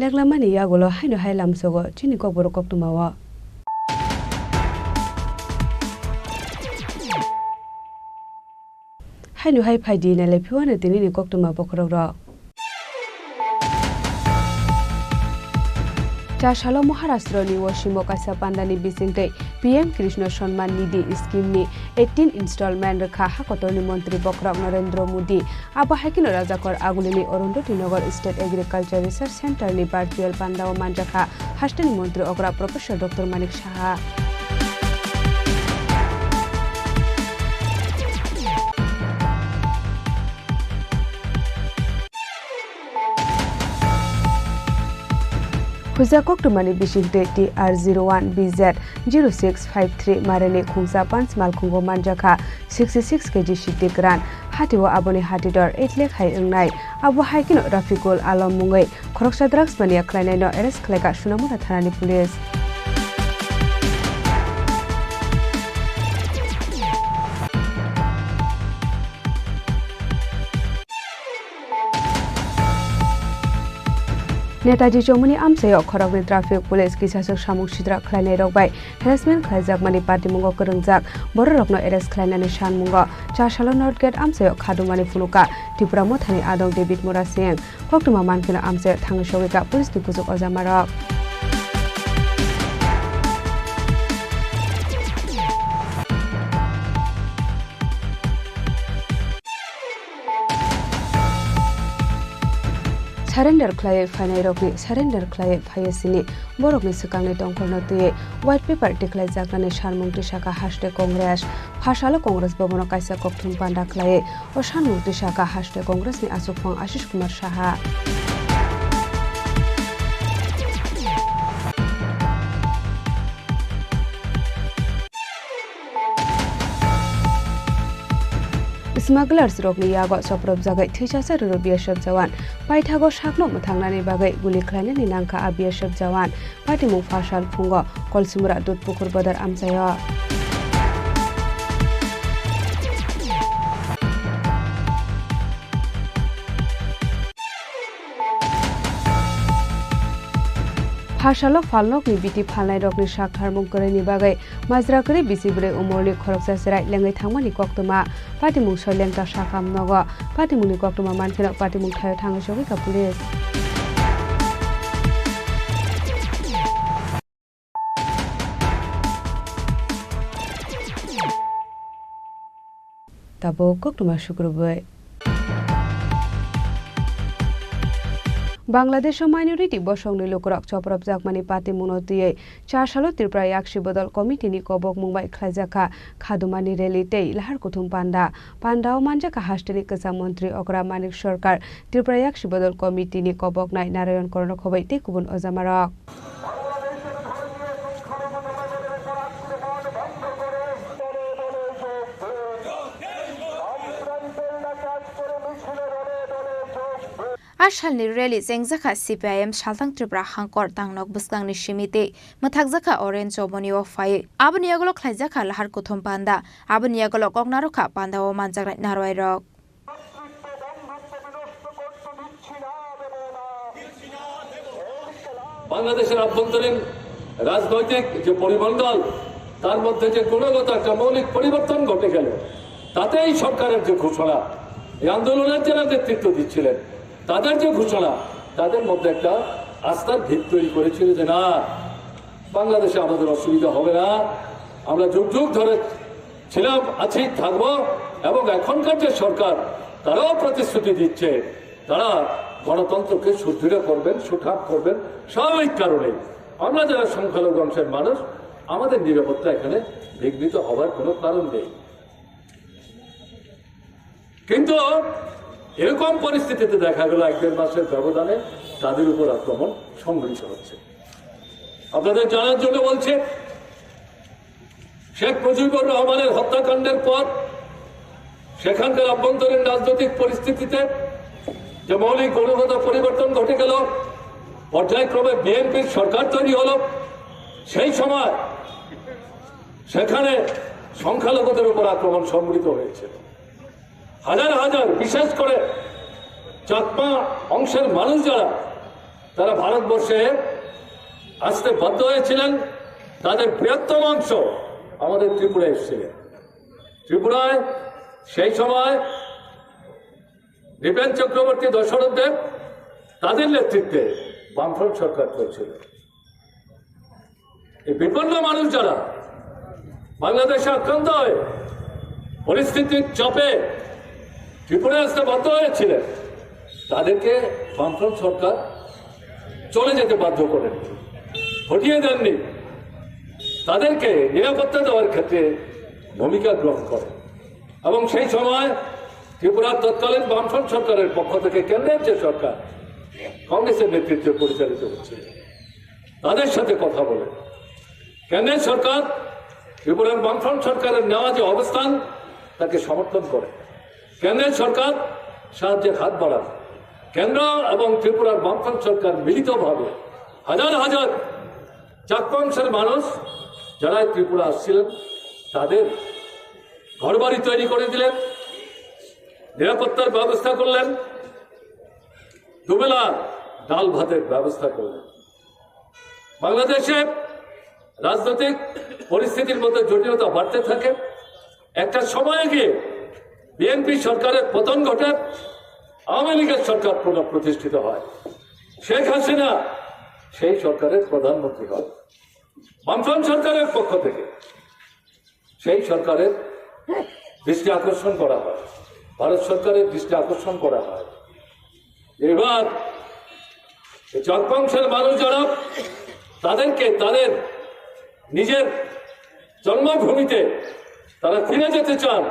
Leklamani yagulo haino hai lamsogo chini kokborok koktwmao. Haino hai phaidi nailai phiwano tinini koktwma bokhorokrok. Chasalo Maharashtra ni Washimo kaisa pandani bisingtwi P M Krishna Samman Nidhi scheme ni eighteen installment rwkha hakotorni montri bokhorok Narendra Modi. Abo hai kheno Rajakhor Agulini Arundhati Nagar State Agriculture Research Center ni virtual pandao manjakha hasteni montri okra Professor Doctor Manik Saha. Huijak koktwmani bisingtwi T R zero one B Z zero six five three marini khungsa panch malkhungo manjakha sixty six K G siddi kwran. Hatio aboni hatidor eight lakh hai wngnai. Abo hai kheno Rafiqul Alam mungwi khoroksa drugs mania khlainaino arrest khlaikha Sonamura thanani police. Netaji Chomuni amchaio khoroknwi traffic police kisaswk samung sitra khlainairok bai harassment khlaijakmani patimungo kwrwngjak bororokno arrest khlainani sanmungo Chasalo North Gate amchaio khadumani phunukha Tipra Mothani adong David Murasing. Koktwma mankheno amchaio thangwi sogwikha police ni kuchuk ojamarok. Surrender khlaiwi phainairokni surrender khlaiwi phaiya sini borokni swkangni tongkhorno twiwi white paper tikhlaijaknani sanmung tisakha haste Congress. Phasalo Congress Bhabono kaisa kokthum panda khlaiwi o sanmung tisakha haste Congressni achukphang Ashish Kumar Saha. Smugglers rokni yago chopropjagwi thwichasa rwrw B S F jawan. Paithago sakno mwthangnani bagwi guli khlainani nangkha a B S F jawan. Patimung phasal phungo Kolsimura Dudpukhur Bodar amchaio. Phasalo phalnokni biti phalnairokni saktharmung kwrwini bagwi majra kwrwi bisi bwrwi umorni khoroksa chwrai lengwi thangmani koktwma. Patimung soilengta sakam nogo. Patimungni koktwma mankheno patimung thaio thangwi sogwikha police. Tabuk koktwma sukrubwi. Bangladesho minority bosongni lukurok chopropjakmani patimungno twiwi Chasalo Tripura Yaksi Bodol Committee ni kobokmung bai khlaijakha khadumani rally tei lahar kuthum panda. Pandao manjakha hasteni kwcham montri okra Manik Sarkar, Tripura Yaksi Bodol Committee ni koboknai Narayan Korno Khowai tei kubun ojamarok. A salni rally chengjakha C P I M Salthang Tripura Hangkor Tangnok bwskangni simi tei mwthakjakha orange choboni o phaiwi. Aboni yagulo khlaijakha lahar kuthum panda. Aboni yagulo kok narwkha panda o manjaknai narwai rok. বাংলাদেশের আভ্যন্তরীণ রাজনৈতিক যে পরিমণ্ডল, তার মধ্যে যে গুণগত একটা মৌলিক পরিবর্তন ঘটে গেল, তাতে এই সরকারের যে ঘোষণা, এই আন্দোলনের যারা নেতৃত্ব দিচ্ছিলেন, তাদের যে ঘোষণা, তাদের মধ্যে একটা আস্থার ভিত তৈরি করেছিল যে না, বাংলাদেশে আমাদের অসুবিধা হবে না, আমরা যুগ যুগ ধরে ছিলাম, আছি, থাকবো। এবং এখনকার যে সরকার, তারাও প্রতিশ্রুতি দিচ্ছে, তারা গণতন্ত্রকে সুদৃঢ় করবেন, সুঠাম করবেন। স্বাভাবিক কারণে আমরা যারা সংখ্যালঘু অংশের মানুষ, আমাদের নিরাপত্তা এখানে বিঘ্নিত হবার কোনো কারণ নেই। কিন্তু এরকম পরিস্থিতিতে দেখা গেল এক দেড় মাসের ব্যবধানে তাদের উপর আক্রমণ সংঘটিত হচ্ছে। আপনাদের জানার জন্য বলছে, শেখ মুজিবুর রহমানের হত্যাকাণ্ডের পর সেখানকার আভ্যন্তরীণ রাজনৈতিক পরিস্থিতিতে যে মৌলিক গুণগত পরিবর্তন ঘটে গেল, পর্যায়ক্রমে বিএনপির সরকার তৈরি হলো, সেই সময় সেখানে সংখ্যালঘুদের উপর আক্রমণ সংঘটিত হয়েছিল। হাজার হাজার, বিশেষ করে চাকমা অংশের মানুষ যারা, তারা ভারতবর্ষে আসতে বাধ্য হয়েছিলেন, তাদের বৃহত্তম অংশ আমাদের ত্রিপুরায় এসেছিলেন। ত্রিপুরায় সেই সময় নৃপেন চক্রবর্তী, দশরথ দেব, তাদের নেতৃত্বে বামফ্রন্ট সরকার চলছিল। এই বিপন্ন মানুষ যারা বাংলাদেশে আক্রান্ত হয়ে পরিস্থিতির চাপে ত্রিপুরায় আসতে বাধ্য হয়েছিলেন, তাদেরকে বামফ্রন্ট সরকার চলে যেতে বাধ্য করেন, হটিয়ে দেননি, তাদেরকে নিরাপত্তা দেওয়ার ক্ষেত্রে ভূমিকা গ্রহণ করেন। এবং সেই সময় ত্রিপুরার তৎকালীন বামফ্রন্ট সরকারের পক্ষ থেকে কেন্দ্রের যে সরকার কংগ্রেসের নেতৃত্বে পরিচালিত হচ্ছে, তাদের সাথে কথা বলে কেন্দ্রের সরকার ত্রিপুরার বামফ্রন্ট সরকারের নেওয়া যে অবস্থান, তাকে সমর্থন করে। কেন্দ্রের সরকার সাহায্যের হাত বাড়ান। কেন্দ্র এবং ত্রিপুরার বামফ্রন্ট সরকার মিলিতভাবে হাজার হাজার চাকমা অংশের মানুষ যারা ত্রিপুরা আসছিলেন, তাদের ঘরবাড়ি তৈরি করে দিলেন, নিরাপত্তার ব্যবস্থা করলেন, দুবেলা ডাল ভাতের ব্যবস্থা করলেন। বাংলাদেশে রাজনৈতিক পরিস্থিতির মধ্যে জটিলতা বাড়তে থাকে। একটা সময়ে গিয়ে বিএনপি সরকারের পতন ঘটে, আওয়ামী লীগের সরকার পুনঃপ্রতিষ্ঠিত হয়। শেখ হাসিনা সেই সরকারের প্রধানমন্ত্রী হয়। বামফ্রন্ট সরকারের পক্ষ থেকে সেই সরকারের দৃষ্টি আকর্ষণ করা হয়, ভারত সরকারের দৃষ্টি আকর্ষণ করা হয়। এবার এই চাকমা অংশের মানুষ যারা, তাদেরকে তাদের নিজের জন্মভূমিতে তারা ফিরে যেতে চান,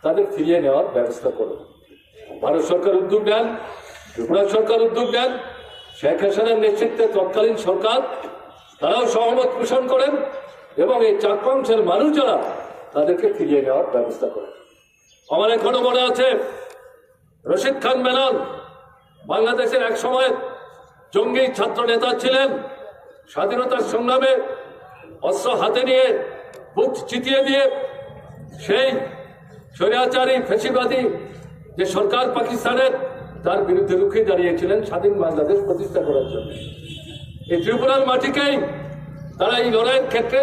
তাদের ফিরিয়ে নেওয়ার ব্যবস্থা করুন। ভারত সরকার উদ্যোগ নেন, ত্রিপুরা সরকার উদ্যোগ নেন, শেখ হাসিনার নেতৃত্বে তৎকালীন সরকার, তারাও সহমত পোষণ করেন এবং এই চাকমা অংশের মানুষ যারা, তাদেরকে ফিরিয়ে নেওয়ার ব্যবস্থা করেন। আমার এখনো মনে আছে, রশিদ খান মেনন বাংলাদেশের এক সময় জঙ্গি ছাত্র নেতা ছিলেন। স্বাধীনতার সংগ্রামে অস্ত্র হাতে নিয়ে, বুক চিতিয়ে দিয়ে সেই স্বৈরাচারী ফ্যাসিবাদী যে সরকার পাকিস্তানের, তার বিরুদ্ধে রুখে দাঁড়িয়েছিলেন স্বাধীন বাংলাদেশ প্রতিষ্ঠা করার জন্য। এই ত্রিপুরার মাটিকেই তারা এই লড়াইয়ের ক্ষেত্রে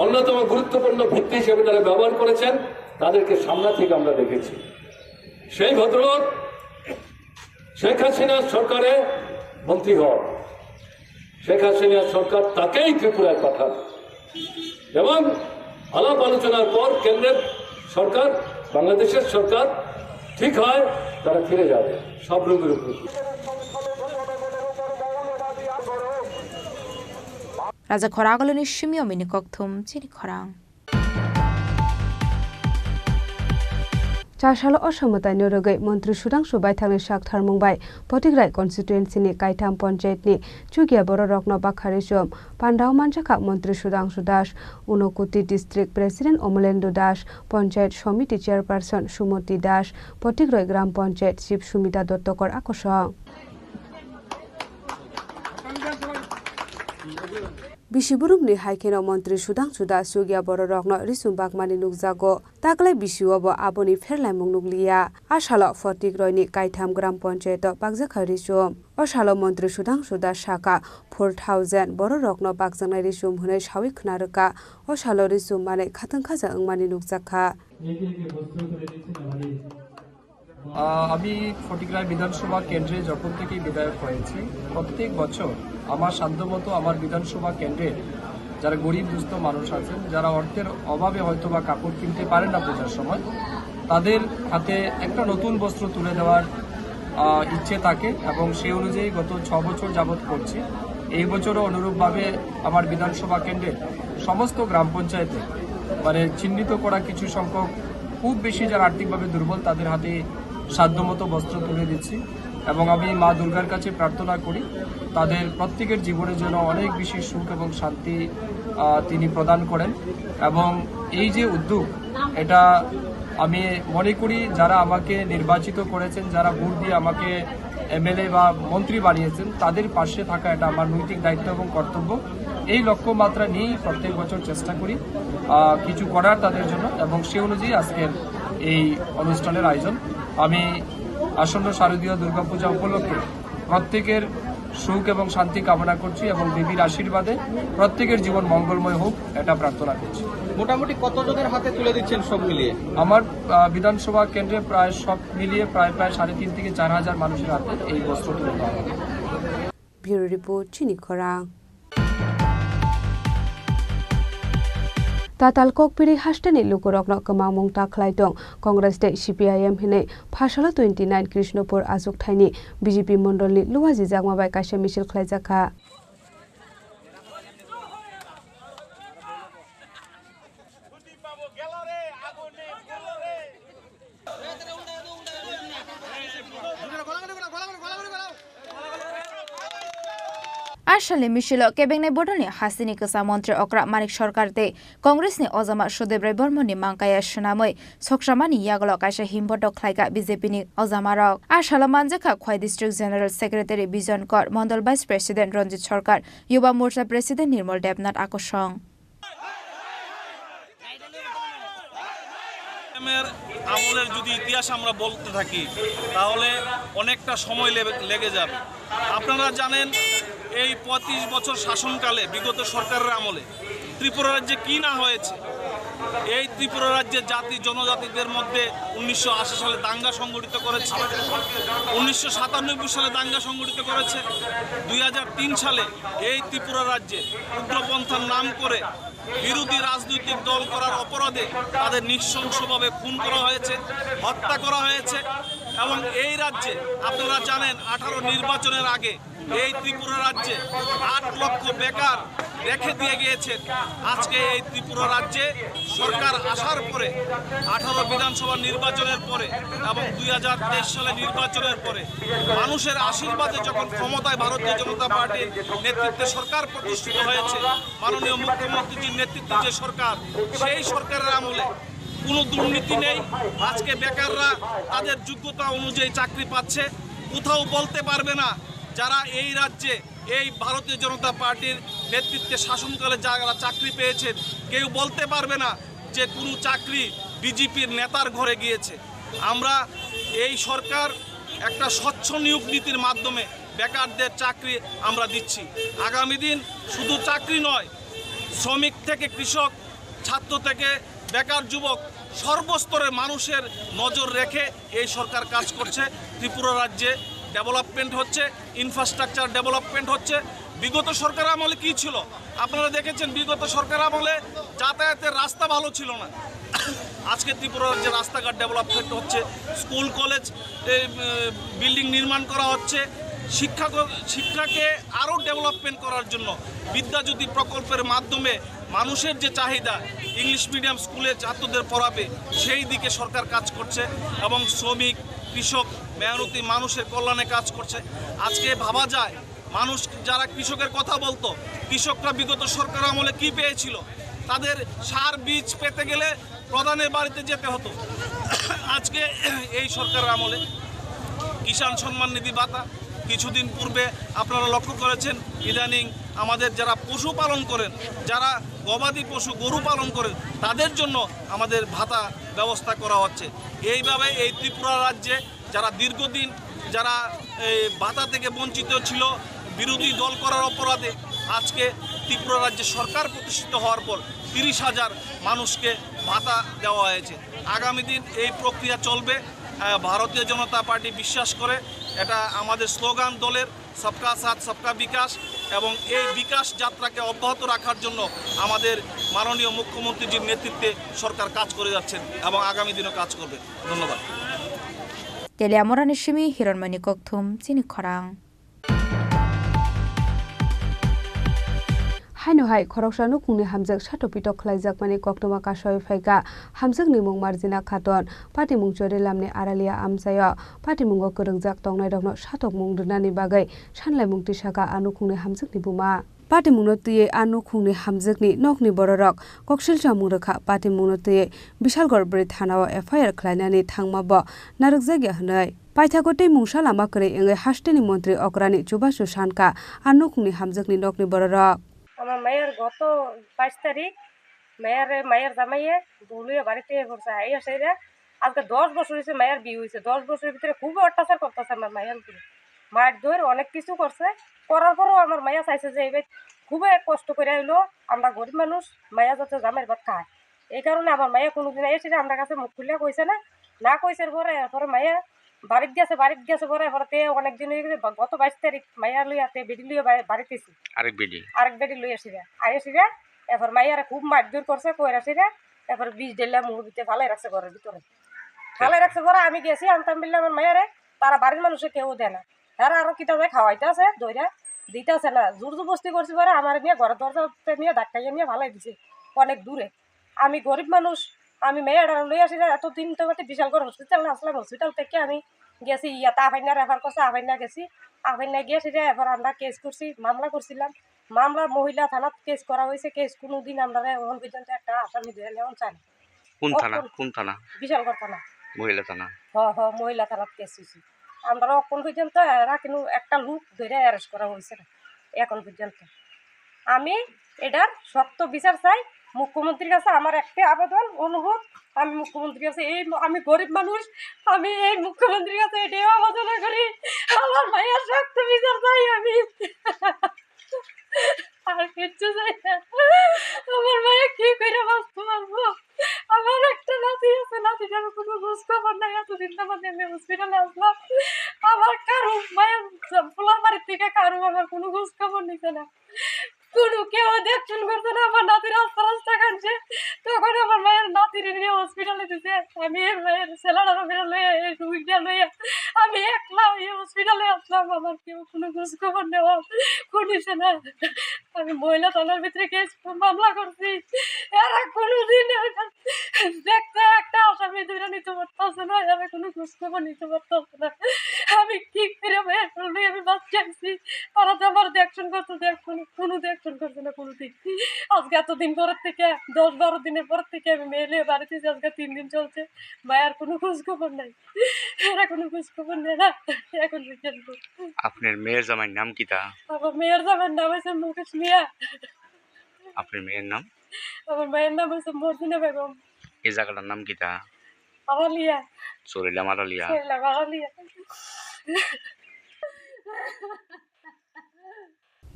অন্যতম গুরুত্বপূর্ণ ভিত্তি হিসেবে তারা ব্যবহার করেছেন। তাদেরকে সামনে থেকে আমরা দেখেছি। সেই ভদ্রলোক শেখ হাসিনার সরকারে মন্ত্রী হন। শেখ হাসিনার সরকার তাকেই ত্রিপুরায় পাঠান এবং আলাপ আলোচনার পর কেন্দ্রের সরকার, বাংলাদেশের সরকার ঠিক হয়, তারা ফিরে যাবে সব রঙের উপরে। Raja khorang aguloni simio mini kokthum chini khorang. Chasalo o samwtaino rwgwi Montri Sudhangshu Baithangni saktharmung bai Potigrai constituency ni kaitham ponchayat ni chukya bororokno bakha risum. Pandao manjakha Montri Sudhangshu Das, Unokuti District President Omolendu Das, Ponchayat Somiti Chairperson Sumoti Das, Potigrai Gram Ponchayat Chief Sumita Dottakar akosong. Bisi burumni hai kheno Montri Sudhangshu Das chukya bororokno risum bakmani nukjago. Taklai bisio bo aboni pherlaimung nukliya. A salo Photigroini kaitham gram ponchayato bakjakha risum. O salo Montri Sudhangshu Das sakha, four thousand bororokno bakjaknai risum hwnwi sawi khna rwkha. O salo risum manwi khatungkhaja wngmani nukjakha. আহ, আমি ফটিকরায় বিধানসভা কেন্দ্রে যখন থেকে বিধায়ক হয়েছি, প্রত্যেক বছর আমার সাধ্যমতো আমার বিধানসভা কেন্দ্রে যারা গরিব দুস্থ মানুষ আছেন, যারা অর্থের অভাবে হয়তো বা কাপড় কিনতে পারেন না পূজার সময়, তাদের হাতে একটা নতুন বস্ত্র তুলে দেওয়ার, আহ, ইচ্ছে থাকে এবং সেই অনুযায়ী গত ছ বছর যাবত করছি। এই বছরও অনুরূপভাবে আমার বিধানসভা কেন্দ্রে সমস্ত গ্রাম পঞ্চায়েতে, মানে, চিহ্নিত করা কিছু সংখ্যক খুব বেশি যারা আর্থিকভাবে দুর্বল, তাদের হাতে সাধ্যমতো বস্ত্র তুলে দিচ্ছি। এবং আমি মা দুর্গার কাছে প্রার্থনা করি, তাদের প্রত্যেকের জীবনে যেন অনেক বেশি সুখ এবং শান্তি, আহ, তিনি প্রদান করেন। এবং এই যে উদ্যোগ, এটা আমি মনে করি, যারা আমাকে নির্বাচিত করেছেন, যারা ভোট দিয়ে আমাকে এমএলএ বা মন্ত্রী বানিয়েছেন, তাদের পাশে থাকা এটা আমার নৈতিক দায়িত্ব এবং কর্তব্য। এই লক্ষ্যমাত্রা নিয়েই প্রত্যেক বছর চেষ্টা করি, আহ, কিছু করার তাদের জন্য, এবং সে অনুযায়ী আজকের এই অনুষ্ঠানের আয়োজন। আমি আসন্ন শারদীয় দুর্গাপূজা উপলক্ষে প্রত্যেকের সুখ এবং শান্তি কামনা করছি এবং দেবীর আশীর্বাদে প্রত্যেকের জীবন মঙ্গলময় হোক, এটা প্রার্থনা করছি। মোটামুটি কতজনের হাতে তুলে দিচ্ছেন সব মিলিয়ে? আমার, আহ, বিধানসভা কেন্দ্রে প্রায় সব মিলিয়ে প্রায়, প্রায় সাড়ে তিন থেকে চার হাজার মানুষের হাতে এই বস্ত্র তুলে দেওয়া হবে। Bureau Report, Chini Khorang. Tatal Kokpiri hasteni lukurokno kwmangmung ta khlai tong Congress tei C P I M hinwi phasalo twenty nine Krishnopur achukthaini B J P mondolni luajijakma bai kaisa misil khlaijakha. A salni misilo kebengnai bodolni hasteni kwcham montri okra Manik Sarkar tei Congressni ojama Sudip Rai Bormoni mangkaya swnamwi soksamani yagulo kaisa himbotok khlaikha B J P ni ojamarok. A salo manjakha Khwai District General Secretary Bijon Kor, Mondol Vice President Ranjit Sarkar, Yuba Morcha President Nirmal Debnath akosong. এর আমলের যদি ইতিহাস আমরা বলতে থাকি, তাহলে অনেকটা সময় লেবে-, লেগে যাবে। আপনারা জানেন, এই পঁয়ত্রিশ বছর শাসনকালে, বিগত সরকারের আমলে ত্রিপুরা রাজ্যে কি না হয়েছে, এই ত্রিপুরা রাজ্যে জাতি জনজাতিদের মধ্যে উনিশশো আশি সালে দাঙ্গা সংগঠিত করেছে, উনিশশো সাতানব্বই সালে দাঙ্গা সংগঠিত করেছে, দুই হাজার তিন সালে এই ত্রিপুরা রাজ্যে উগ্রপন্থার নাম করে বিরোধী রাজনৈতিক দল করার অপরাধে তাদের নৃশংসভাবে খুন করা হয়েছে, হত্যা করা হয়েছে। এবং এই রাজ্যে আপনারা জানেন, আঠারো নির্বাচনের আগে এই ত্রিপুরা রাজ্যে আট লক্ষ বেকার রেখে দিয়ে গিয়েছেন। আজকে এই ত্রিপুরা রাজ্যে সরকার আসার পরে, আঠারো বিধানসভা নির্বাচনের পরে এবং দুই হাজার তেইশ সালে নির্বাচনের পরে মানুষের আশীর্বাদে যখন ক্ষমতায় ভারতীয় জনতা পার্টির নেতৃত্বে সরকার প্রতিষ্ঠিত হয়েছে, মাননীয় মুখ্যমন্ত্রীজির নেতৃত্বে যে সরকার, সেই সরকারের আমলে কোনো দুর্নীতি নেই। আজকে বেকাররা তাদের যোগ্যতা অনুযায়ী চাকরি পাচ্ছে। কোথাও বলতে পারবে না যারা এই রাজ্যে এই ভারতীয় জনতা পার্টির নেতৃত্বে শাসনকালে যারা চাকরি পেয়েছেন, কেউ বলতে পারবে না যে কোনো চাকরি বিজেপির নেতার ঘরে গিয়েছে। আমরা এই সরকার একটা স্বচ্ছ নিয়োগ নীতির মাধ্যমে বেকারদের চাকরি আমরা দিচ্ছি। আগামী দিন শুধু চাকরি নয়, শ্রমিক থেকে কৃষক, ছাত্র থেকে বেকার যুবক, সর্বস্তরের মানুষের নজর রেখে এই সরকার কাজ করছে। ত্রিপুরা রাজ্যে ডেভেলপমেন্ট হচ্ছে, ইনফ্রাস্ট্রাকচার ডেভেলপমেন্ট হচ্ছে। বিগত সরকার আমলে কি ছিল? আপনারা দেখেছেন, বিগত সরকার আমলে যাতায়াতের রাস্তা ভালো ছিল না। আজকে ত্রিপুরা রাজ্যে রাস্তাঘাট ডেভেলপমেন্ট হচ্ছে, স্কুল কলেজ, এই, উম, বিল্ডিং নির্মাণ করা হচ্ছে, শিক্ষা, শিক্ষাকে আরও ডেভেলপমেন্ট করার জন্য বিদ্যাজ্যোতি প্রকল্পের মাধ্যমে মানুষের যে চাহিদা, ইংলিশ মিডিয়াম স্কুলে ছাত্রদের পড়াবে, সেই দিকে সরকার কাজ করছে এবং শ্রমিক, কৃষক, মেহনতি মানুষের কল্যাণে কাজ করছে। আজকে ভাবা যায়, মানুষ যারা কৃষকের কথা বলতো, কৃষকরা বিগত সরকার আমলে কি পেয়েছিল, তাদের সার বীজ পেতে গেলে প্রধানের বাড়িতে যেতে হতো। আজকে এই সরকারের আমলে কিষাণ সম্মান নিধি ভাতা, কিছুদিন পূর্বে আপনারা লক্ষ্য করেছেন, ইদানিং আমাদের যারা পশুপালন করেন, যারা গবাদি পশু, গরু পালন করেন, তাদের জন্য আমাদের ভাতা ব্যবস্থা করা হচ্ছে। এইভাবে এই ত্রিপুরা রাজ্যে যারা দীর্ঘদিন যারা এই ভাতা থেকে বঞ্চিত ছিল, বিরোধী দল করার অপরাধে, আজকে ত্রিপুরা রাজ্যে সরকার প্রতিষ্ঠিত হওয়ার পর তিরিশ হাজার মানুষকে ভাতা দেওয়া হয়েছে। আগামী দিন এই প্রক্রিয়া চলবে। আহ, ভারতীয় জনতা পার্টি বিশ্বাস করে, এটা আমাদের স্লোগান দলের, সবকা সাথ সবকা বিকাশ, এবং এই বিকাশ যাত্রাকে অব্যাহত রাখার জন্য আমাদের মাননীয় মুখ্যমন্ত্রীজির নেতৃত্বে সরকার কাজ করে যাচ্ছেন এবং আগামী দিনও কাজ করবে। ধন্যবাদ। Teliamorani simi Hironmani Kokthum chini khorang. Haino hai khoroksa nukhungni hamjak satok pitok khlaijakmani koktwma kasoi phaikha. Hamjakni mung Marjina Khaton, patimung Chorilamni Aralia amchaio. Patimungo kwrwngjak tongnairokno satokmung rwnani bagwi sanlaimung tisakha a nukhungni hamjakni buma. Patimungno twiwi a nukhungni hamjakni nokni bororok koksilchamung rwkha. Patimungno twiwi Bishalgarh bwrwi thanao F I R khlainani thangmabo narwkjakya hwnwi. Paithago tei mungsa lama kwrwi wngwi hasteni montri okrani chubachu sankha a nukhungni hamjakni nokni bororok. আমার মায়ের গত বাইশ তারিখ, মেয়ের, মায়ের জামাইয়ে দৌড়িয়ে বাড়িতে পড়ছে, আইয়া সেরে আজকে দশ বছর হয়েছে মায়ের বিয়ে হয়েছে, দশ বছরের ভিতরে খুব অত্যাচার করতেছে আমার মায়ের উপরে, মারধর অনেক কিছু করছে। করার পরেও আমার মায়া চাইছে যে এবার খুবই কষ্ট করে আইলো, আমরা গরিব মানুষ, মায়া যাতে জামাইর ভাত খায়, এই কারণে আমার মায়া কোনোদিন এসে আমার কাছে মুখ খুলে কইছে না। না কইছে পরে, এরপরে মায়া বাড়িত গেছে, বাড়িত গেছে পরে, এরপরে তে অনেক দিন হয়ে গেছে, বা-, গত বাইশ তারিখ মায়া লইয়া তে বেটি লইয়া বাড়ি-, বাড়িত এসে। আরেক বেটি? আরেক বেটি লইয়া আসি রে। আই আসি রে, এরপর মায়ারে খুব মারধর করছে, কইরা আসি রে, এরপর বিষ ঢেলে মুখের ভিতরে ফালাই রাখছে ঘরের ভিতরে। ফালাই রাখছে পরে আমি গেছি, আনতাম বললে আমার মায়ারে, তারা বাড়ির মানুষে কেউ দেয় না। তারা আরো কিতা যে খাওয়াইতে আছে, দইরা দিতে আছে না। জোর জবরদস্তি করছে পরে আমার নিয়ে ঘরের দরজা নিয়ে ধাক্কাইয়া নিয়ে ফালাই দিছে অনেক দূরে। আমি গরিব মানুষ, আমি মেয়েটা লই আসি না, এতদিন তো মতে বিশালগড় হসপিটাল না আসলাম, হসপিটাল থেকে আমি গেছি ইয়াতে আফাইনা রেফার করছে, আফাইনা গেছি, আফাইনা গিয়ে সেটা এবার আমরা কেস করছি, মামলা করছিলাম, মামলা মহিলা থানাত কেস করা হয়েছে, কেস কোনোদিন আমরা এখন পর্যন্ত একটা আসামি ধরে নেওয়া চায় না। কোন ও থানা? কোন কোন থানা? বিশালগড় থানা। মহিলা থানা। হ, হ, মহিলা থানাত কেস হয়েছে। আমরা এখন পর্যন্ত এরা কিন্তু একটা লোক ধরে অ্যারেস্ট করা হয়েছে না এখন পর্যন্ত। আমি এটার শক্ত বিচার চাই। মুখ্যমন্ত্রীর কাছে আমার একটা আবেদন, অনুরোধ, আমি মুখ্যমন্ত্রীর কাছে এই, আমি গরিব মানুষ, আমি এই মুখ্যমন্ত্রীর কাছে এটাই আবেদন করি, আমার ভাইয়ের শক্ত বিচার চাই আমি। আর কিচ্ছু চাই না। আমার ভাইয়া কি করে বাঁচতে পারবো? আমার একটা নাতি আছে, নাতিটার কোনো খোঁজ খবর নাই। এতদিন তো মানে আমি হসপিটালে আসলাম, আমার কারো মায়ের পোলার বাড়ির থেকে কারো আমার কোনো খোঁজ খবর নিছে না, কোনো কেউ দেখশন করছে না। আমার নাতি রাস্তা রাস্তা কাঁদছে, তখন আমার মায়ের নাতির নিয়ে হসপিটালে দিছে। আমি এর মায়ের ছেলেটার ফেরা লইয়া, এই রুগীটা লইয়া আমি একলা এই হসপিটালে আসলাম, আমার কেউ কোনো খোঁজ খবর নেওয়া, কোনো ইসে না। আমি মহিলা থানার ভিতরে কেস, মামলা করছি, এরা কোনোদিন দেখতে একটা আসামি ধরে নিতে পারতেছে না, এরা কোনো খোঁজ খবর নিতে পারতেছে না। আমি কি করে ভাইয়া করলে আমি বাচ্চা আছি, তারা তো আমার দেখশন করতে দেখ, কোনো, কোনো দেখশন করছে না কোনোদিন। আজকে এতদিন পরের থেকে, দশ বারো দিনের পর থেকে আমি মেয়ে নিয়ে বাড়িতে আছি, আজকে তিন দিন চলছে, ভাইয়ার কোনো খোঁজ খবর নাই। এরা কোনো খোঁজ খবর নেয় না এখন পর্যন্ত। আপনার মেয়ের জামাইর নাম কিতা? আমার মেয়ের জামাইর নাম হচ্ছে মুকেশ মিয়া। আপনার মেয়ের নাম? আমার মেয়ের নাম হচ্ছে মর্জিনা বেগম। এই জায়গাটার নাম কিতা? আড়ালিয়া। চরিলাম আড়ালিয়া। চরিলাম Araliya.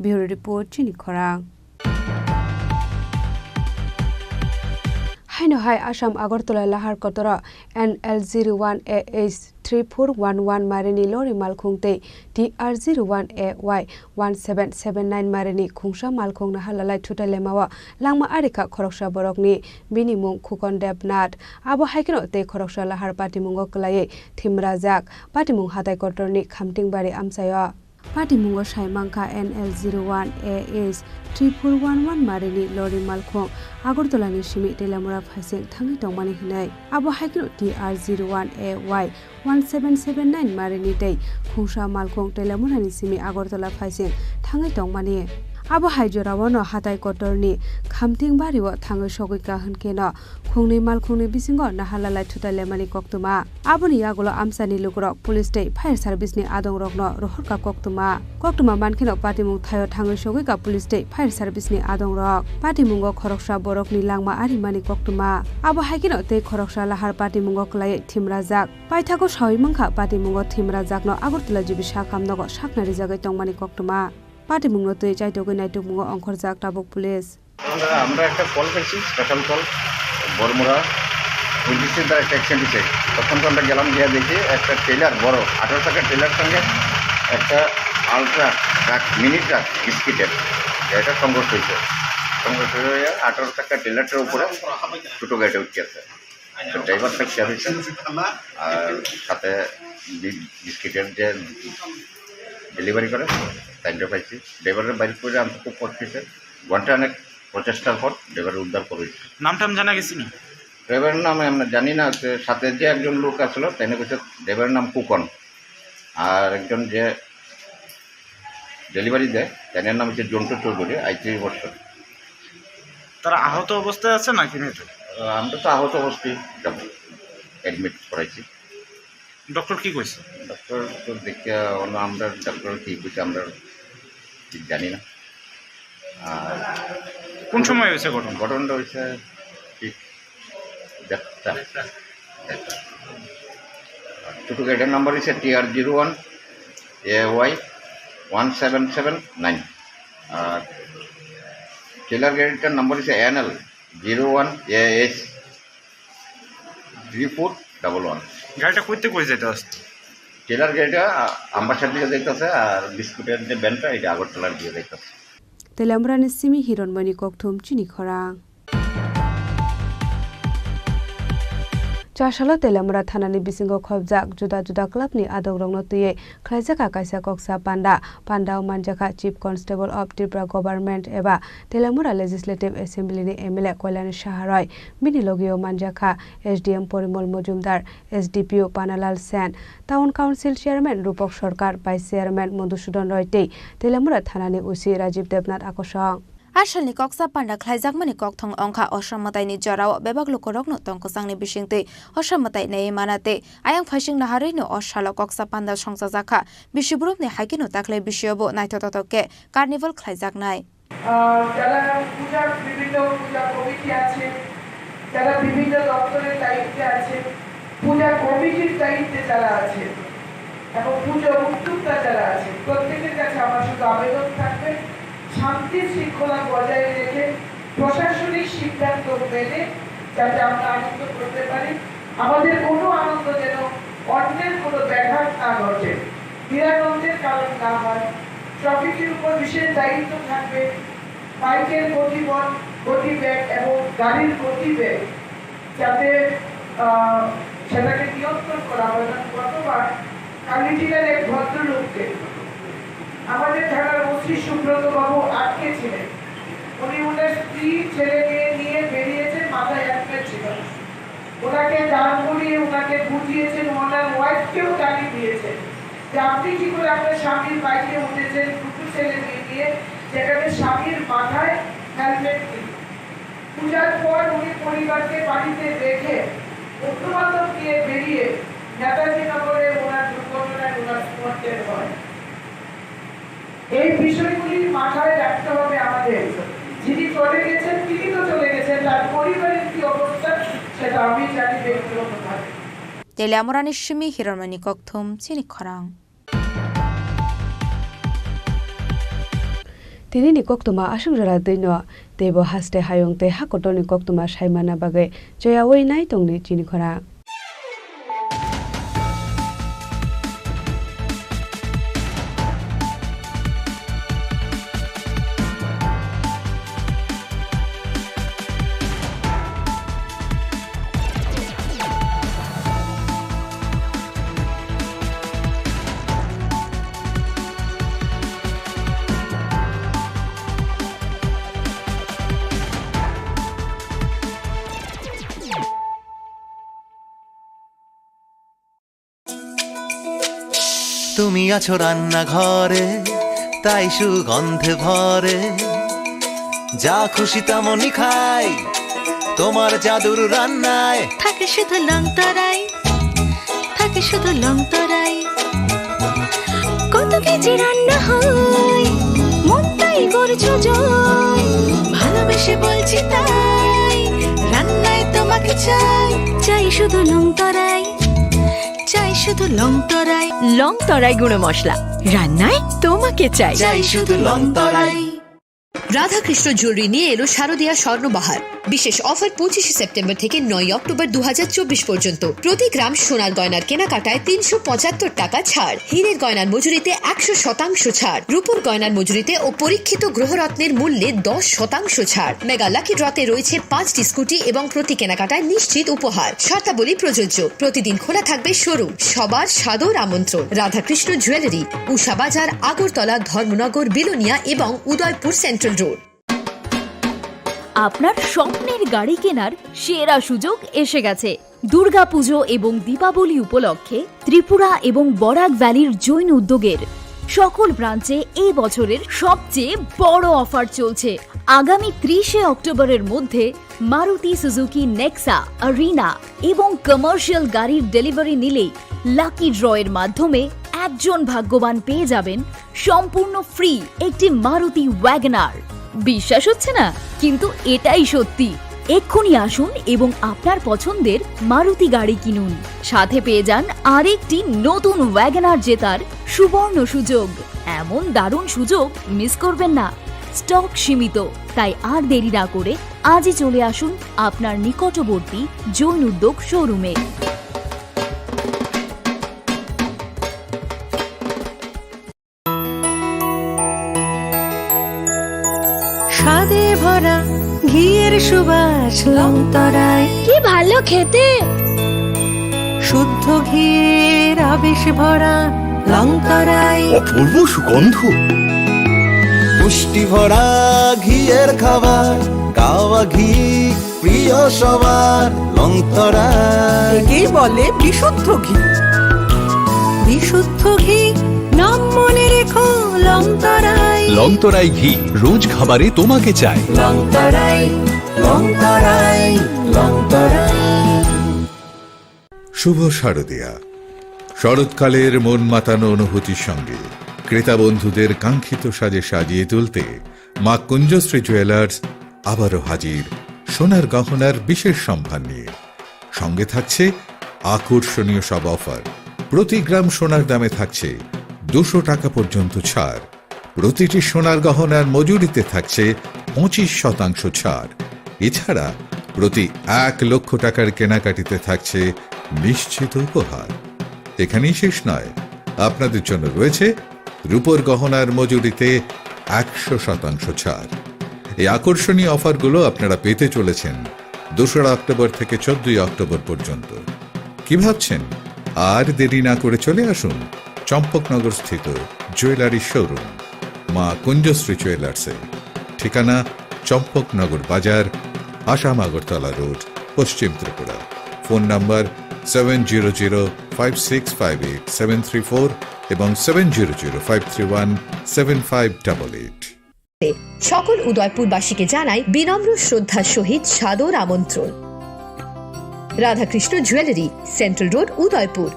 Bureau Report, chini khorang. Haino hai Assam Agartala Lahar Kotoro N L zero one A H three four one one marini lori malkhung tei T R zero one A Y one seven seven nine marini khungsa malkhung naha lalai thutai lemao langma arikha khoroksa borokni, bini mung Khukon Debnath. Abo hai kheno tei khoroksa lahar patimungo kwlaiwi thimrajak, patimung hatai kotorni Khamtingbari amchaio. Patimungo sai mankha N L zero one A H three four one one marini lori malkhung Agartala ni simi Teliamura phaising thangwi tongmani hinwi. Abo hai kheno T R zero one A Y one seven seven nine marini tei khungsa malkhung Teliamura ni simi Agartala phaising thangwi tongmani. Abo hai jorao no hatai kotorni Khamting bario thangwi sogwi kahwn kheno khungnwi malkhungni bisingo naharlalai thutai lemani koktwma. Aboni yagulo amchaini lukurok police tei fire service ni adongrokno rohorkha koktwma. Koktwma mankheno patimung thaio thangwi sogwikha police tei fire service ni adongrok. Patimungo khoroksa borokni langma arimani koktwma. Abo haikheno tei khoroksa lahar patimungo kwlaiwi thimrajak. Paithago sawi mankha patimungo thimrajakno Agartala G B sakhamnogo sakna rijagwi tongmani koktwma. Patimungno twi chaitogwi naitukmungo ongkhorjak tabuk police. আমরা আমরা একটা কল পেয়েছি, special call. বরমুড়া পঁচিশে তার একটা অ্যাক্সিডেন্ট হয়েছে। তখন তো আমরা গেলাম, গিয়ে দেখি একটা ট্রেলার, বড় আঠারো চাকার ট্রেলার সঙ্গে একটা আলট্রা ট্রাক, মিনি ট্রাক বিস্কিটের গাড়িটা সংঘর্ষ হয়েছে। সংঘর্ষ হয়ে আঠারো চাকার ট্রেলারটার উপরে ছোটো গাড়িটা উঠে আছে। তো ড্রাইভারটা শেয়ার হয়েছে, আর সাথে বি- বিস্কিটের যে ডেলিভারি করে, তাইলে পাইছি। ড্রাইভারের বাইরে করে আনতে খুব কষ্ট হয়েছে। ঘন্টা অনেক প্রচেষ্টার পর ড্রাইভার উদ্ধার করেছি। নাম টাম জানা গেছে নি? ড্রাইভারের নাম আমরা জানি না, সে সাথে যে একজন লোক আসলো, তাই না কইছে ড্রাইভারের নাম কুকন, আর একজন যে ডেলিভারি দেয়, তার নাম হচ্ছে জন্টু চৌধুরী, আটত্রিশ বছর। তারা আহত অবস্থায় আছে নাকি মৃত? আহ, আমরা তো আহত অবস্থায় যাবো, অ্যাডমিট করাইছি। ডক্টর কি কইছে? ডক্টর তো দেখে অন্য আমরা ডক্টর কি কইছে আমরা ঠিক জানি না। আর কোন সময় হয়েছে ঘটনা? ঘটনাটা হয়েছে ঠিক দেড়টা। দেড়টা। ছোটো গাড়িটার নাম্বার হচ্ছে T R zero one A Y one seven seven nine। আর ট্রেলার গাড়িটার নাম্বার হচ্ছে N L zero one A H three four double one। গাড়িটা কইতে কই যেতে আসছে? ট্রেলার গাড়িটা আ-, আমবাসার দিকে যাইতেছে, আর বিস্কুটের যে ভ্যানটা, এটা আগরতলার দিকে যাইতেছে। Teliamura ni simi Hironmoni kokthum chini khorang. Chasalo Teliamura thanani bisingo khobjak juda juda club ni adongrokno twiwi khlaijakha kaisa koksa panda. Pandao manjakha Chief Constable of Tripura Government eba Teliamura Legislative Assembly ni M L A Koilani Saha Roy, bini logio manjakha S D M Porimol Mojumdar, S D P O Panalal Sen, Town Council Chairman Rupak Sarkar, Vice Chairman Madhusudan Roy tei Teliamura thanani O C Rajiv Debnath Akosong. A salni koksa panda khlaijakmani kokthong wngkha Osa mwtaini jorao bebak lukurokno tong kwchangni bisingtwi Osa mwtai naiwi mana tei ayang phaising naharwino o salo koksa panda songchajakha. Bisi borokni haikheno takle bisiobo naithotok khe carnival khlaijaknai. আহ, যারা পূজার বিভিন্ন পূজা কমিটি আছে, যারা বিভিন্ন দপ্তরের দায়িত্বে আছে, পূজা কমিটির দায়িত্বে যারা আছে এবং পুজো উদ্যোক্তা যারা আছে, প্রত্যেকের কাছে আমার শুধু আবেদন থাকবে, শান্তি শৃঙ্খলা বজায় রেখে প্রশাসনিক সিদ্ধান্ত মেনে যাতে আমরা আনন্দ করতে পারি। আমাদের কোনো আনন্দ যেন অন্যের কোনো ব্যাঘাত না ঘটে, নিরানন্দের কারণ না হয়। ট্রাফিকের উপর বিশেষ দায়িত্ব থাকবে, বাইকের গতিপথ, গতিবেগ এবং গাড়ির গতিবেগ যাতে, আহ, সেটাকে নিয়ন্ত্রণ করা হয়। কারণ গতবার কালীটিলার এক ভদ্রলোককে আমাদের থানার ওসি সুব্রত বাবু আটকেছিলেন। উনি ওনার স্ত্রী, ছেলে মেয়ে নিয়ে বেরিয়েছেন, মাথায় হেলমেট ছিল না। ওনাকে দাঁড় করিয়ে ওনাকে বুঝিয়েছেন, ওনার ওয়াইফকেও গালি দিয়েছেন যে, "আপনি কি করে আপনার স্বামীর বাইকে উঠেছেন, দুটো ছেলে মেয়ে নিয়ে, যেখানে স্বামীর মাথায় হেলমেট নেই?" পূজার পর উনি পরিবারকে বাড়িতে রেখে বন্ধু বান্ধব নিয়ে বেরিয়ে নেতাজি নগরে ওনার দুর্ঘটনায় ওনার স্পট ডেথ হয়। এই বিষয়গুলি মাথায় রাখতে হবে আমাদের। যিনি চলে গেছেন, তিনি তো চলে গেছেন, তার পরিবারের কি অবস্থা, সেটা আমি জানি ব্যক্তিগতভাবে। Teliamurani simi Hironmoni kokthum chini khorang. Tini ni koktwma aswk jora twi no teibo haste hayung tei ha kotor ni koktwma sai manna bagwi choyaui nai tongdi chini khorang. তুমি আছো রান্নাঘরে, তাই সুগন্ধে ভরে। যা খুশি তেমনই খাই, তোমার জাদুর রান্নায়। থাকে শুধু লংতরাই, থাকে শুধু লংতরাই। কত কেজি রান্না হয়, মনটাই করছো জয়। ভালোবেসে বলছি তাই, রান্নায় তোমাকে চাই। চাই শুধু লংতরাই, চাই শুধু লংতরাই। লংতরাই গুঁড়ো মশলা, রান্নায় তোমাকে চাই। চাই শুধু লংতরাই। রাধাকৃষ্ণ জুয়েলারি নিয়ে এলো শারদীয়া স্বর্ণবাহার। বিশেষ অফার পঁচিশে সেপ্টেম্বর থেকে নয় অক্টোবর দু হাজার চব্বিশ পর্যন্ত। প্রতি গ্রাম সোনার গয়নার কেনাকাটায় তিনশো পঁচাত্তর টাকা ছাড়, হীরের গয়নার মজুরিতে একশো শতাংশ ছাড়, রূপোর গয়নার মজুরিতে ও পরীক্ষিত গ্রহরত্নের মূল্যে দশ শতাংশ ছাড়। মেগা লাকি ড্রতে রয়েছে পাঁচটি স্কুটি এবং প্রতি কেনাকাটায় নিশ্চিত উপহার। শর্তাবলী প্রযোজ্য। প্রতিদিন খোলা থাকবে শোরুম। সবার সাদর আমন্ত্রণ। রাধাকৃষ্ণ জুয়েলারি, উষা বাজার, আগরতলা, ধর্মনগর, বিলোনিয়া এবং উদয়পুর সেন্ট্রাল রোড। আপনার স্বপ্নের গাড়ি কেনার সেরা সুযোগ এসে গেছে। দুর্গাপুজো এবং দীপাবলি উপলক্ষে ত্রিপুরা এবং বরাক ভ্যালির জৈন উদ্যোগের সকল ব্রাঞ্চে এই বছরের সবচেয়ে বড় অফার চলছে। আগামী ত্রিশে অক্টোবরের মধ্যে মারুতি সুজুকি নেক্সা, আরিনা এবং কমার্শিয়াল গাড়ির ডেলিভারি নিলেই লাকি ড্রয়ের মাধ্যমে একজন ভাগ্যবান পেয়ে যাবেন সম্পূর্ণ ফ্রি একটি মারুতি ওয়াগনার। বিশ্বাস হচ্ছে না, কিন্তু এটাই সত্যি। এক্ষুনি আসুন এবং আপনার পছন্দের মারুতি গাড়ি কিনুন। সাথে পেয়ে যান আরেকটি নতুন ওয়াগনার জেতার সুবর্ণ সুযোগ। এমন দারুণ সুযোগ মিস করবেন না। স্টক সীমিত, তাই আর দেরি না করে আজই চলে আসুন আপনার নিকটবর্তী জৈন উদ্যোগ শোরুমে। স্বাদে ভরা ঘিয়ের সুবাস লংতরাই। কি ভালো খেতে! শুদ্ধ ঘিয়ের আবেশ ভরা লংতরাই। অপূর্ব সুগন্ধ। পুষ্টি ভরা ঘিয়ের খাবার, গাওয়া ঘি প্রিয় সবার লংতরাই। একেই বলে বিশুদ্ধ ঘি। বিশুদ্ধ ঘি, নাম মনে রেখো লংতরাই। লংতরাই ঘি, রোজ খাবারে তোমাকে চাই। লংতরাই, লংতরাই, লংতরাই। শুভ শারদিয়া। শরৎকালের মন মাতানো অনুভূতির সঙ্গে ক্রেতা বন্ধুদের কাঙ্ক্ষিত সাজে সাজিয়ে তুলতে মা কুঞ্জশ্রী জুয়েলার্স আবারও হাজির সোনার গহনার বিশেষ সম্ভার নিয়ে। সঙ্গে থাকছে আকর্ষণীয় সব অফার। প্রতি গ্রাম সোনার দামে থাকছে দুশো টাকা পর্যন্ত ছাড়। প্রতিটি সোনার গহনার মজুরিতে থাকছে পঁচিশ শতাংশ ছাড়। এছাড়া প্রতি এক লক্ষ টাকার কেনাকাটিতে থাকছে নিশ্চিত উপহার। এখানেই শেষ নয়, আপনাদের জন্য রয়েছে রূপোর গহনার মজুরিতে একশো শতাংশ ছাড়। এই আকর্ষণীয় অফারগুলো আপনারা পেতে চলেছেন দোসরা অক্টোবর থেকে চোদ্দই অক্টোবর পর্যন্ত। কি ভাবছেন? আর দেরি না করে চলে আসুন চম্পকনগর স্থিত জুয়েলারি শোরুম মা কুঞ্জশ্রী জুয়েলার্সে। ঠিকানা চম্পকনগর বাজার, আসাম আগরতলা রোড, পশ্চিম Tripura. Phone number seven zero zero five six five eight seven three four এবং seven zero zero five three one seven five double eight. সকল উদয়পুরবাসীকে জানাই বিনম্র শ্রদ্ধার সহিত সাদর আমন্ত্রণ। Radhakrishna jewellery, central road, Udaipur.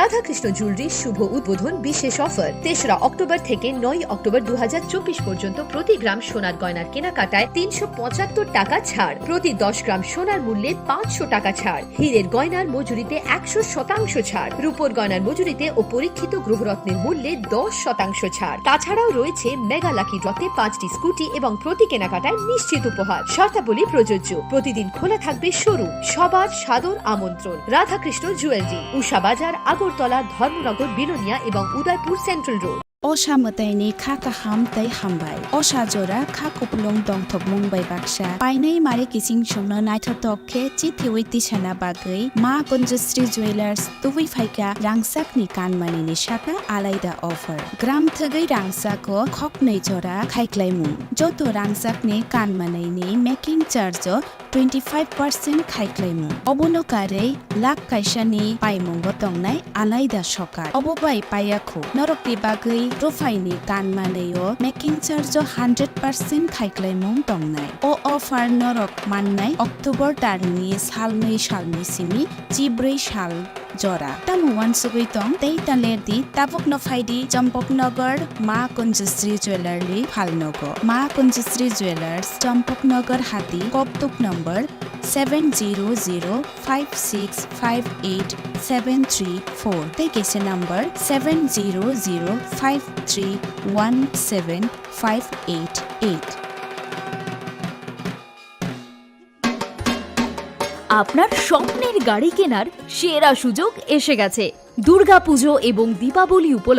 Radhakrishna jewellery শুভ উদ্বোধন বিশেষ অফার, তেসরা অক্টোবর থেকে নয় অক্টোবর দু হাজার চব্বিশ পর্যন্ত প্রতি গ্রাম সোনার গয়নার কেনাকাটায় তিনশো পঁচাত্তর টাকা ছাড়, প্রতি দশ গ্রাম সোনার মূল্যে পাঁচশো টাকা ছাড়, হীরের গয়নার মজুরিতে একশো শতাংশ ছাড়, রূপোর গয়নার মজুরিতে ও পরীক্ষিত গ্রহরত্নের মূল্যে দশ শতাংশ ছাড়। তাছাড়াও রয়েছে মেগা লাকি ড্রতে পাঁচটি স্কুটি এবং প্রতি কেনাকাটায় নিশ্চিত উপহার। শর্তাবলী প্রযোজ্য। প্রতিদিন খোলা থাকবে শোরুম। সবার সাদর আমন্ত্রণ। রাধাকৃষ্ণ জুয়েলারি, উষা বাজার, আগরতলা, ধর্মনগর, বিলোনিয়া এবং Udaipur central road. Osa mwtaini kha kaham tei hambai. Osa jora kha kupulung dongthokmung bai baksa. Painai mari kiching chwngno naithotok khe chithiwi tisana bagwi Ma Kunjasri Jewellers tubui phaikha rangchakni kanmanini saka alaida offer. Gram thwgwi rangchako khoknwi jora khaiklaimung. Joto rangchakni kanmanini making charge o twenty five percent khaiklaimung. Obono karwi lakh kaisani paimungo tongnai alaida sokar. Obo bai paiyakhuk norokni bagwi ruphaini kan manwi o making charge o hundred percent khaiklaimung tongnai. O offer norok mannai October tarni salnwi salni simi chibrwi sal jora. Tamo uansugwi tong tei talerdi tabukno phaidi Champaknagar Ma Kunjasri Jewellery phalnogo. Ma Kunjasri Jewellers, Champaknagar Hati, Koktuk number seven zero zero five six five eight seven three four tei kaisa number seven zero zero five three one seven five eight eight. আপনার স্বপ্নের গাড়ি কেনার সেরা সুযোগ এসে গেছে। দুর্গাপুজো এবং দীপাবলি উপলক্ষে